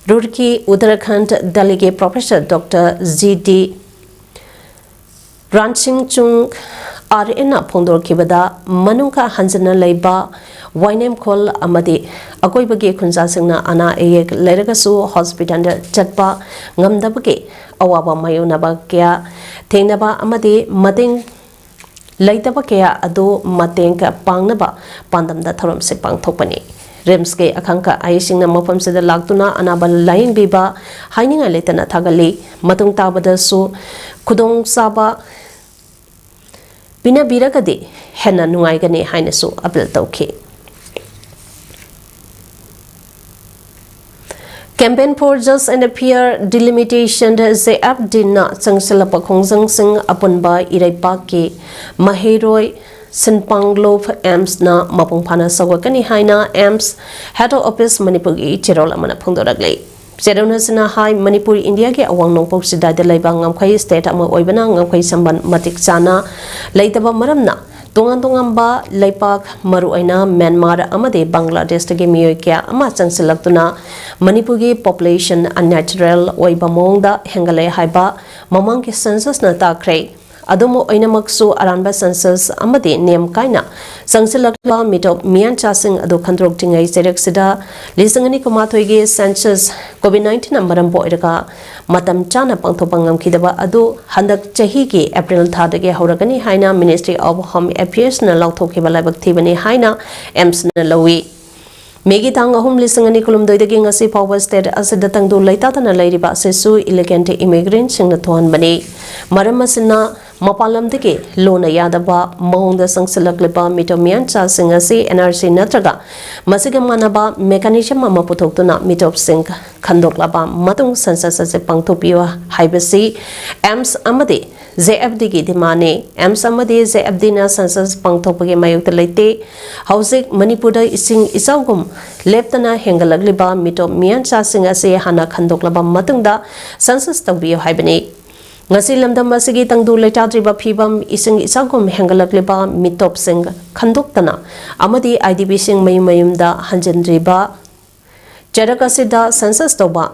ꯔꯨꯔꯀꯤ, ꯎꯠꯇꯔꯥꯈꯟꯗ, ꯗꯦꯜꯂꯤꯒꯤ professor doctor G D Ransingchung R ꯑꯦꯟꯅ ꯐꯣꯡꯗꯣꯔꯛꯈꯤꯕꯗ, ꯃꯅꯨꯡ ꯀꯥ ꯍꯟꯖꯤꯟꯅ ꯂꯩꯕ ꯋꯥꯏꯅꯦꯝꯈꯣꯜ ꯑꯃꯗꯤ ꯑꯀꯣꯏꯕꯒꯤ ꯈꯨꯟꯖꯥꯁꯤꯡꯅ ꯑꯅꯥ ꯑꯌꯦꯛ ꯂꯩꯔꯒꯁꯨ ꯍꯣꯁꯄꯤꯇꯥꯜꯗ ꯆꯠꯄ ꯉꯝꯗꯕꯒꯤ ꯑꯋꯥꯕ ꯃꯥꯌꯣꯛꯅꯕ ꯀꯌꯥ ꯊꯦꯡꯅꯕ ꯑꯃꯗꯤ ꯃꯇꯦꯡ ꯂꯩꯇꯕ ꯀꯌꯥ ꯑꯗꯨ ꯃꯇꯦꯡ ꯄꯥꯡꯅꯕ ꯄꯥꯟꯗꯝꯗ ꯊꯧꯔꯝꯁꯤ ꯄꯥꯡꯊꯣꯛꯄꯅꯤ꯫ ꯔꯤꯝꯁꯀꯤ ꯑꯈꯪ ꯑꯍꯩꯁꯤꯡꯅ ꯃꯐꯝꯁꯤꯗ ꯂꯥꯛꯇꯨꯅ ꯑꯅꯥꯕ ꯂꯥꯌꯦꯡꯕꯤꯕ ꯍꯥꯏꯅꯤꯡꯉꯥꯏ ꯂꯩꯇꯅ ꯊꯥꯒꯠꯂꯤ꯫ ꯃꯇꯨꯡ ꯇꯥꯕꯗꯁꯨ ꯈꯨꯗꯣꯡꯆꯥꯕ ꯄꯤꯅꯕꯤꯔꯒꯗꯤ ꯍꯦꯟꯅ ꯅꯨꯡꯉꯥꯏꯒꯅꯤ ꯍꯥꯏꯅꯁꯨ ꯑꯄꯤꯜ ꯇꯧꯈꯤ꯫ Campaign for Just and Fair Delimitation, J F ꯗꯤꯅ ꯆꯪꯁꯤꯜꯂꯛꯄ ꯈꯣꯡꯖꯪꯁꯤꯡ ꯑꯄꯨꯟꯕ ꯏꯔꯩꯄꯥꯛꯀꯤ ꯃꯍꯩꯔꯣꯏ ꯁꯤꯟꯄꯥꯡꯂꯨꯞ ꯑꯦꯝꯁꯅ ꯃꯄꯨꯡ ꯐꯥꯅ ꯁꯧꯒꯠꯀꯅꯤ ꯍꯥꯏꯅ ꯑꯦꯝꯁ ꯍꯦꯗ ꯑꯣꯐꯤꯁ ꯃꯅꯤꯄꯨꯔꯒꯤ ꯆꯦꯔꯣꯜ ꯑꯃꯅ ꯐꯣꯡꯗꯣꯔꯛꯂꯤ꯫ ꯆꯦꯔꯣꯜ ꯑꯁꯤꯅ ꯍꯥꯏ, ꯃꯅꯤꯄꯨꯔ ꯏꯟꯗꯤꯌꯥꯒꯤ ꯑꯋꯥꯡ ꯅꯣꯡꯄꯣꯛ ꯆꯤꯡꯗꯥꯏꯗ ꯂꯩꯕ ꯉꯝꯈꯩ ꯁ꯭ꯇꯦꯠ ꯑꯃ ꯑꯣꯏꯕꯅ ꯉꯝꯈꯩ ꯁꯝꯕꯟ ꯃꯇꯤꯛ ꯆꯥꯅ ꯂꯩꯇꯕ ꯃꯔꯝꯅ ꯇꯣꯉꯥꯟ ꯇꯣꯉꯥꯟꯕ ꯂꯩꯄꯥꯛ, ꯃꯔꯨꯑꯣꯏꯅ ꯃ꯭ꯌꯥꯟꯃꯥꯔ ꯑꯃꯗꯤ ꯕꯪꯒ꯭ꯂꯥꯗꯦꯁꯇꯒꯤ ꯃꯤꯑꯣꯏ ꯀꯌꯥ ꯑꯃ ꯆꯪꯁꯤꯜꯂꯛꯇꯨꯅ ꯃꯅꯤꯄꯨꯔꯒꯤ ꯄꯣꯄꯨꯂꯦꯁꯟ ꯑꯟꯅꯦꯆꯔꯦꯜ ꯑꯣꯏꯕ ꯃꯑꯣꯡꯗ ꯍꯦꯟꯒꯠꯂꯛꯂꯦ ꯍꯥꯏꯕ ꯃꯃꯥꯡꯒꯤ ꯁꯦꯟꯁꯁꯅ ꯇꯥꯛꯈ꯭ꯔꯦ꯫ ꯑꯗꯨꯝ ꯑꯣꯏꯅꯃꯛꯁꯨ, ꯑꯔꯥꯟꯕ ꯁꯦꯟꯁꯁ ꯑꯃꯗꯤ ꯅꯤꯌꯝ ꯀꯥꯏꯅ ꯆꯪꯁꯤꯜꯂꯛꯂꯕ ꯃꯤꯇꯣꯞ ꯃꯤꯌꯥꯟꯆꯥꯁꯤꯡ ꯑꯗꯨ ꯈꯟꯗꯣꯔꯛꯇ꯭ꯔꯤꯉꯩ ꯆꯩꯔꯛꯁꯤꯗ ꯂꯤꯁꯤꯡ ꯑꯅꯤ ꯀꯨꯟꯃꯥꯊꯣꯏꯒꯤ ꯁꯦꯟꯁꯁ ꯀꯣꯚꯤꯗ ꯅꯥꯏꯟꯇꯤꯟꯅ ꯃꯔꯝ ꯑꯣꯏꯔꯒ ꯃꯇꯝ ꯆꯥꯅ ꯄꯥꯡꯊꯣꯛꯄ ꯉꯝꯈꯤꯗꯕ ꯑꯗꯨ ꯍꯟꯗꯛ ꯆꯍꯤꯒꯤ ꯑꯦꯄ꯭ꯔꯤꯜ ꯊꯥꯗꯒꯤ ꯍꯧꯔꯒꯅꯤ ꯍꯥꯏꯅ Ministry of Home Affairsꯅ ꯂꯥꯎꯊꯣꯛꯈꯤꯕ ꯂꯥꯏꯕꯛ ꯊꯤꯕꯅꯤ ꯍꯥꯏꯅ ꯑꯦꯝꯁꯅ ꯂꯧꯏ꯫ ꯃꯦꯒꯤ ꯇꯥꯡ ꯑꯍꯨꯝ, ꯂꯤꯁꯤꯡ ꯑꯅꯤ ꯀꯨꯟꯍꯨꯝꯗꯣꯏꯗꯒꯤ ꯉꯁꯤ ꯐꯥꯎꯕ ꯁ꯭ꯇꯦꯠ ꯑꯁꯤꯗ ꯇꯪꯗꯨ ꯂꯩꯇꯥꯗꯅ ꯂꯩꯔꯤꯕ ꯑꯁꯤꯁꯨ ꯏꯂꯤꯒꯦꯟꯠ ꯏꯃꯤꯒ꯭ꯔꯦꯟꯠꯁꯤꯡꯅ ꯊꯣꯛꯍꯟꯕꯅꯤ꯫ ꯃꯔꯝ ꯑꯁꯤꯅ ꯃꯄꯥꯟ ꯂꯝꯗꯒꯤ ꯂꯣꯟꯅ ꯌꯥꯗꯕ ꯃꯑꯣꯡꯗ ꯆꯪꯁꯤꯜꯂꯛꯂꯤꯕ ꯃꯤꯇꯣꯞ ꯃꯤꯌꯥꯟꯆꯥꯁꯤꯡ ꯑꯁꯤ ꯑꯦꯟ ꯑꯥꯔ ꯁꯤ ꯅꯠꯇ꯭ꯔꯒ ꯃꯁꯤꯒ ꯃꯥꯟꯅꯕ ꯃꯦꯀꯥꯅꯤꯖꯝ ꯑꯃ ꯄꯨꯊꯣꯛꯇꯨꯅ ꯃꯤꯇꯣꯞꯁꯤꯡ ꯈꯟꯗꯣꯛꯂꯕ ꯃꯇꯨꯡ ꯁꯦꯟꯁꯁ ꯑꯁꯤ ꯄꯥꯡꯊꯣꯛꯄꯤꯌꯨ ꯍꯥꯏꯕꯁꯤ ꯑꯦꯝꯁ ꯑꯃꯗꯤ ꯖꯦ ꯑꯦꯐ ꯗꯤꯒꯤ ꯗꯤꯃꯥꯟꯅꯤ꯫ ꯑꯦꯝꯁ ꯑꯃꯗꯤ ꯖꯦ ꯑꯦꯐ ꯗꯤꯅ ꯁꯦꯟꯁꯁ ꯄꯥꯡꯊꯣꯛꯄꯒꯤ ꯃꯥꯌꯣꯛꯇ ꯂꯩꯇꯦ꯫ ꯍꯧꯖꯤꯛ ꯃꯅꯤꯄꯨꯔꯗ ꯏꯁꯤꯡ ꯏꯆꯥꯎꯒꯨꯝ ꯂꯦꯞꯇꯅ ꯍꯦꯟꯒꯠꯂꯛꯂꯤꯕ ꯃꯤꯇꯣꯞ ꯃꯤꯌꯥꯟꯆꯥꯁꯤꯡ ꯑꯁꯤ ꯍꯥꯟꯅ ꯈꯟꯗꯣꯛꯂꯕ ꯃꯇꯨꯡꯗ ꯁꯦꯟꯁꯁ ꯇꯧꯕꯤꯌꯨ ꯍꯥꯏꯕꯅꯤ꯫ ꯉꯁꯤ ꯂꯝꯗꯝ ꯑꯁꯤꯒꯤ ꯇꯪꯗꯨ ꯂꯩꯇꯥꯗ꯭ꯔꯤꯕ ꯐꯤꯕꯝ, ꯏꯁꯤꯡ ꯏꯆꯥꯎꯒꯨꯝ ꯍꯦꯟꯒꯠꯂꯛꯂꯤꯕ ꯃꯤꯇꯣꯞꯁꯤꯡ ꯈꯟꯗꯣꯛꯇꯅ ꯑꯃꯗꯤ ꯑꯥꯏ ꯗꯤ ꯕꯤꯁꯤꯡ ꯃꯌꯨꯝ ꯃꯌꯨꯝꯗ ꯍꯟꯖꯤꯟꯗ꯭ꯔꯤꯕ ꯆꯔꯛ ꯑꯁꯤꯗ ꯁꯦꯟꯁꯁ ꯇꯧꯕ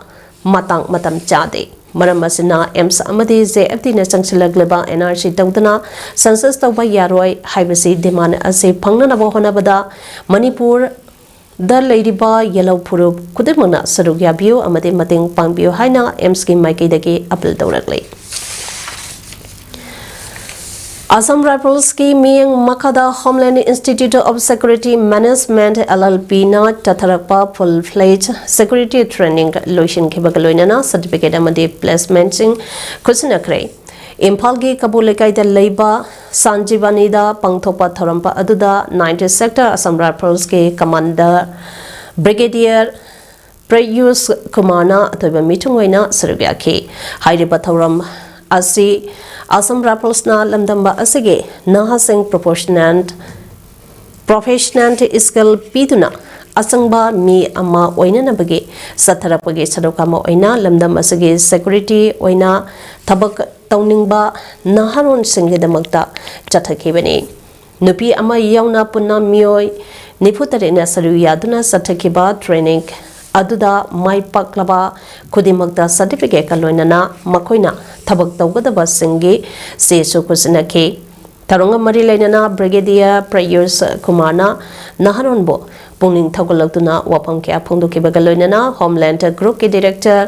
ꯃꯇꯥꯡ ꯃꯇꯝ ꯆꯥꯗꯦ꯫ ꯃꯔꯝ ꯑꯁꯤꯅ ꯑꯦꯝꯁ ꯑꯃꯗꯤ ꯖꯦ ꯑꯦꯐ ꯗꯤꯅ ꯆꯪꯁꯤꯜꯂꯛꯂꯤꯕ ꯑꯦꯟ ꯑꯥꯔ ꯁꯤ ꯇꯧꯗꯅ ꯁꯦꯟꯁꯁ ꯇꯧꯕ ꯌꯥꯔꯣꯏ ꯍꯥꯏꯕꯁꯤ ꯗꯤꯃꯥꯟ ꯑꯁꯤ ꯐꯪꯅꯅꯕ ꯍꯣꯠꯅꯕꯗ ꯃꯅꯤꯄꯨꯔ ꯗ ꯂꯩꯔꯤꯕ ꯌꯦꯜꯍꯧ ꯐꯨꯔꯨꯞ ꯈꯨꯗꯤꯡꯃꯛꯅ ꯁꯔꯨꯛ ꯌꯥꯕꯤꯌꯨ ꯑꯃꯗꯤ ꯃꯇꯦꯡ ꯄꯥꯡꯕꯤꯌꯨ ꯍꯥꯏꯅ ꯑꯦꯝꯁꯀꯤ ꯃꯥꯏꯀꯩꯗꯒꯤ ꯑꯄꯤꯜ ꯇꯧꯔꯛꯂꯤ꯫ ꯑꯁꯥꯝ ꯔꯥꯏꯐꯜꯁꯀꯤ ꯃꯤꯠꯌꯦꯡ ꯃꯈꯥꯗ Homeland Institute of Security Management, L L ꯄꯤꯅ ꯆꯠꯊꯔꯛꯄ full fledged security training ꯂꯣꯏꯁꯤꯟꯈꯤꯕꯒ ꯂꯣꯏꯅꯅ certificate ꯑꯃꯗꯤ placementꯁꯤꯡ ꯈꯨꯠꯁꯤꯟꯅꯈ꯭ꯔꯦ꯫ ꯏꯝꯐꯥꯜꯒꯤ ꯀꯕꯣ ꯂꯩꯀꯥꯏꯗ ꯂꯩꯕ ꯁꯥꯟꯖꯤꯕꯥꯅꯤꯗ ꯄꯥꯡꯊꯣꯛꯄ ꯊꯧꯔꯝ ꯑꯗꯨꯗ ninth Sector Assam Riflesꯀꯤ commander Brigadier ꯄ꯭ꯔꯌꯨꯁ ꯀꯨꯃꯥꯔꯅ ꯑꯊꯣꯏꯕ ꯃꯤꯊꯨꯡ ꯑꯣꯏꯅ ꯁꯔꯨꯛ ꯌꯥꯈꯤ꯫ ꯍꯥꯏꯔꯤꯕ ꯊꯧꯔꯝ ꯑꯁꯤ ꯑꯁꯥꯝ ꯔꯥꯏꯐꯜꯁꯅ ꯂꯝꯗꯝꯕ ꯑꯁꯤꯒꯤ ꯅꯍꯥꯁꯤꯡ professional professional skill ꯄꯤꯗꯨꯅ ꯑꯆꯪꯕ ꯃꯤ ꯑꯃ ꯑꯣꯏꯅꯅꯕꯒꯤ ꯆꯠꯊꯔꯛꯄꯒꯤ ꯁꯔꯨꯛ ꯑꯃ ꯑꯣꯏꯅ ꯂꯝꯗꯝ ꯑꯁꯤꯒꯤ security ꯑꯣꯏꯅ ꯊꯕꯛ ꯇꯧꯅꯤꯡꯕ ꯅꯍꯥꯔꯣꯜꯁꯤꯡꯒꯤꯗꯃꯛꯇ ꯆꯠꯊꯈꯤꯕꯅꯤ꯫ ꯅꯨꯄꯤ ꯑꯃ ꯌꯥꯎꯅ ꯄꯨꯟꯅ ꯃꯤꯑꯣꯏ ꯅꯤꯐꯨ ꯇꯔꯦꯠꯅ ꯁꯔꯨꯛ ꯌꯥꯗꯨꯅ ꯆꯠꯊꯈꯤꯕ training ꯑꯗꯨꯗ ꯃꯥꯏ ꯄꯥꯛꯂꯕ ꯈꯨꯗꯤꯡꯃꯛꯇ certificateꯀ ꯂꯣꯏꯅꯅ ꯃꯈꯣꯏꯅ ꯊꯕꯛ ꯇꯧꯒꯗꯕꯁꯤꯡꯒꯤ ꯆꯦꯁꯨ ꯈꯨꯠꯁꯤꯟꯅꯈꯤ꯫ ꯊꯧꯔꯝꯒ ꯃꯔꯤ ꯂꯩꯅꯅ Brigadier ꯄ꯭ꯔꯌꯨꯁ ꯀꯨꯃꯥꯔꯅ ꯅꯍꯥꯔꯣꯟꯕꯨ ꯄꯨꯛꯅꯤꯡ ꯊꯧꯒꯠꯂꯛꯇꯨꯅ ꯋꯥꯐꯝ ꯀꯌꯥ ꯐꯣꯡꯗꯣꯛꯈꯤꯕꯒ ꯂꯣꯏꯅꯅ Homeland Groupꯀꯤ Director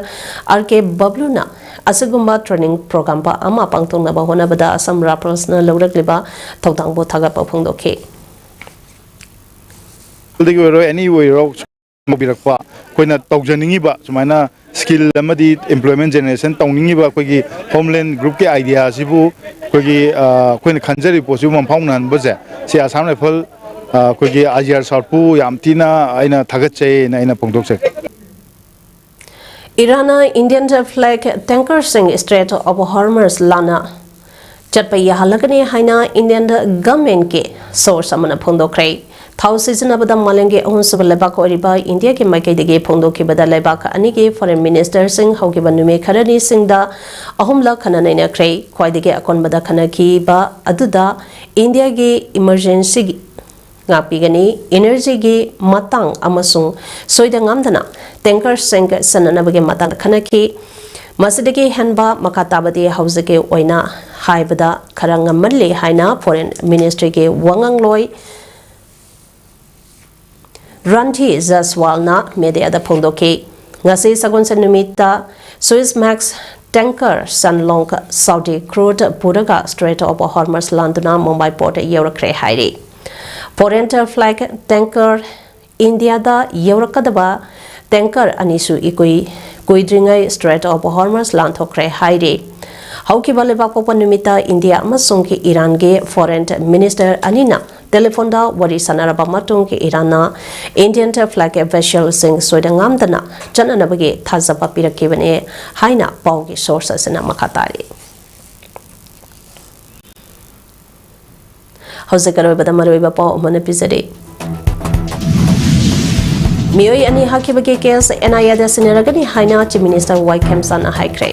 ꯑꯥꯔ ꯀꯦ ꯕꯕ꯭ꯂꯨꯅ ꯑꯁꯤꯒꯨꯝꯕ training program ꯑꯃ ꯄꯥꯡꯊꯣꯛꯅꯕ ꯍꯣꯠꯅꯕꯗ ꯑꯁꯥꯝ ꯔꯥꯏꯐꯜꯁꯅ ꯂꯧꯔꯛꯂꯤꯕ ꯊꯧꯗꯥꯡꯕꯨ ꯊꯥꯒꯠꯄ ꯐꯣꯡꯗꯣꯛꯈꯤ꯫ ꯗꯒꯤ ꯑꯣꯏꯔꯣ, ꯑꯦꯅꯤ ꯑꯣꯏꯔꯣ, ꯇꯧꯕꯤꯔꯛꯄ, ꯑꯩꯈꯣꯏꯅ ꯇꯧꯖꯅꯤꯡꯉꯤꯕ ꯁꯨꯃꯥꯏꯅ skill ꯑꯃꯗꯤ employment generation ꯇꯧꯅꯤꯡꯉꯤꯕ ꯑꯩꯈꯣꯏꯒꯤ Homeland Group ꯀꯤ idea ꯑꯁꯤꯕꯨ ꯑꯩꯈꯣꯏꯒꯤ ꯑ, ꯑꯩꯈꯣꯏꯅ ꯈꯟꯖꯔꯤꯕ ꯄꯣꯠꯁꯤꯕꯨ ꯃꯪꯐꯥꯎꯅꯍꯟꯕꯁꯦ ꯁꯤ Assam Rifle ꯑ, ꯑꯩꯈꯣꯏꯒꯤ I G R South ꯄꯨ ꯌꯥꯝ ꯊꯤꯅ ꯑꯩꯅ ꯊꯥꯒꯠꯆꯩꯅ ꯑꯩꯅ ꯐꯣꯡꯗꯣꯛꯆꯩ꯫ ꯏꯔꯥꯟꯅ Indian flag tanker ꯁꯤꯡ Strait of Hormuz ꯂꯥꯟꯅ ꯆꯠꯄ ꯌꯥꯍꯜꯂꯒꯅꯤ ꯍꯥꯏꯅ Indian government ꯀꯤ source ꯑꯃꯅ ꯐꯣꯡꯗꯣꯛꯈ꯭ꯔꯦ꯫ ꯊꯥꯎ ꯁꯤꯖꯤꯟꯅꯕꯗ ꯃꯥꯂꯦꯝꯒꯤ ꯑꯍꯨꯝꯁꯨꯕ ꯂꯩꯕꯥꯛ ꯑꯣꯏꯔꯤꯕ ꯏꯟꯗꯤꯌꯥꯒꯤ ꯃꯥꯏꯀꯩꯗꯒꯤ ꯐꯣꯡꯗꯣꯛꯈꯤꯕꯗ ꯂꯩꯕꯥꯛ ꯑꯅꯤꯒꯤ foreign minister ꯁꯤꯡ ꯍꯧꯈꯤꯕ ꯅꯨꯃꯤꯠ ꯈꯔꯅꯤꯁꯤꯡꯗ ꯑꯍꯨꯝꯂꯛ ꯈꯟꯅ ꯅꯩꯅꯈ꯭ꯔꯦ꯫ ꯈ꯭ꯋꯥꯏꯗꯒꯤ ꯑꯀꯣꯟꯕꯗ ꯈꯟꯅꯈꯤꯕ ꯑꯗꯨꯗ ꯏꯟꯗꯤꯌꯥꯒꯤ emergency ꯉꯥꯛꯄꯤꯒꯅꯤ, energy ꯒꯤ ꯃꯇꯥꯡ ꯑꯃꯁꯨꯡ ꯁꯣꯏꯗ ꯉꯥꯝꯗꯅ tanker ꯁꯤꯡ ꯁꯤꯖꯤꯟꯅꯅꯕꯒꯤ ꯃꯇꯥꯡꯗ ꯈꯟꯅꯈꯤ꯫ ꯃꯁꯤꯗꯒꯤ ꯍꯦꯟꯕ ꯃꯈꯥ ꯇꯥꯕꯗꯤ ꯍꯧꯖꯤꯛꯀꯤ ꯑꯣꯏꯅ ꯍꯥꯏꯕꯗ ꯈꯔ ꯉꯝꯃꯜꯂꯤ ꯍꯥꯏꯅ foreign ministry ꯒꯤ ꯋꯥꯉꯥꯡꯂꯣꯏ ꯔꯟꯙꯤꯔ ꯖꯁꯋꯥꯜꯅ media ꯗ ꯐꯣꯡꯗꯣꯛꯈꯤ꯫ ꯉꯁꯤ ꯁꯒꯣꯜꯁꯦꯟ ꯅꯨꯃꯤꯠꯇ Suezmax tanker Shenlong Saudi crude ꯄꯨꯔꯒ Strait of Hormuz ꯂꯥꯟꯗꯨꯅ Mumbai port ꯌꯧꯔꯛꯈ꯭ꯔꯦ ꯍꯥꯏꯔꯤ꯫ Foreign flag tanker ꯏꯟꯗꯤꯌꯥꯗ ꯌꯧꯔꯛꯀꯗꯕ tanker ꯑꯅꯤꯁꯨ ꯏꯀꯨꯏ ꯀꯨꯏꯗ꯭ꯔꯤꯉꯩ Strait of Hormuz ꯂꯥꯟꯊꯣꯛꯈ꯭ꯔꯦ ꯍꯥꯏꯔꯤ꯫ ꯍꯧꯈꯤꯕ ꯂꯩꯕꯥꯛꯄꯣꯛꯄ ꯅꯨꯃꯤꯠꯇ ꯏꯟꯗꯤꯌꯥ ꯑꯃꯁꯨꯡ ꯏꯔꯥꯟꯒꯤ foreign minister ꯑꯅꯤꯅ telephone ꯗ ꯋꯥꯔꯤ ꯁꯥꯟꯅꯔꯕ ꯃꯇꯨꯡ ꯏꯔꯥꯟꯅ Indian flag vessel ꯁꯤꯡ ꯁꯣꯏꯗ ꯉꯥꯝꯗꯅ ꯆꯠꯅꯅꯕꯒꯤ ꯊꯥꯖꯕ ꯄꯤꯔꯛꯈꯤꯕꯅꯤ ꯍꯥꯏꯅ ꯄꯥꯎꯒꯤ source ꯑꯁꯤꯅ ꯃꯈꯥ ꯇꯥꯔꯤ꯫ ꯍꯧꯖꯤꯛ ꯑꯔꯣꯏꯕꯗ ꯃꯔꯨꯑꯣꯏꯕ ꯄꯥꯎ ꯑꯃꯅ ꯄꯤꯖꯔꯤ꯫ ꯃꯤꯑꯣꯏ ꯑꯅꯤ ꯍꯥꯠꯈꯤꯕꯒꯤ case N I A ꯗ ꯁꯤꯟꯅꯔꯒꯅꯤ ꯍꯥꯏꯅ Chief Minister Y ꯈꯦꯝꯆꯥꯟꯅ ꯍꯥꯏꯈ꯭ꯔꯦ꯫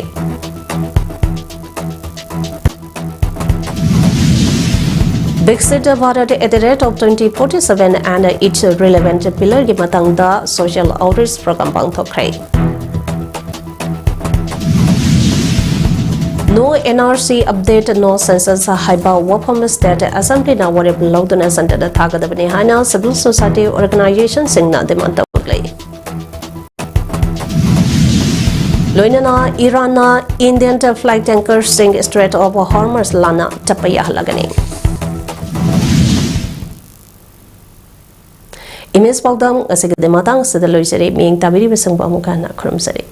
Viksit Bharat at the rate of twenty forty-seven and its relevant pillar ꯒꯤ ꯃꯇꯥꯡꯗ social outreach program ꯄꯥꯡꯊꯣꯛꯈ꯭ꯔꯦ꯫ No N R C update, no census ꯍꯥꯏꯕ ꯋꯥꯐꯝ State Assembly ꯅ ꯋꯥꯔꯦꯞ ꯂꯧꯗꯨꯅ Centre ꯗ ꯊꯥꯒꯗꯕꯅꯤ ꯍꯥꯏꯅ civil society organization ꯁꯤꯡꯅ demand ꯇꯧꯔꯛꯂꯤ꯫ ꯂꯣꯏꯅꯅ ꯏꯔꯥꯟꯅ Indian flag tanker ꯁꯤꯡ Strait of Hormuz ꯂꯥꯟꯅ ꯆꯠꯄ ꯌꯥꯍꯜꯂꯒꯅꯤ꯫ Image ꯄꯥꯎꯗꯝ ꯉꯁꯤꯒꯤꯗꯤ ꯃꯇꯥꯡ ꯑꯁꯤꯗ ꯂꯣꯏꯖꯔꯦ꯫ ꯃꯤꯠꯌꯦꯡ ꯇꯥꯕꯤꯔꯤꯕꯁꯤꯡꯕꯨ ꯑꯃꯨꯛ ꯍꯟꯅ ꯈꯨꯔꯨꯝꯖꯔꯤ꯫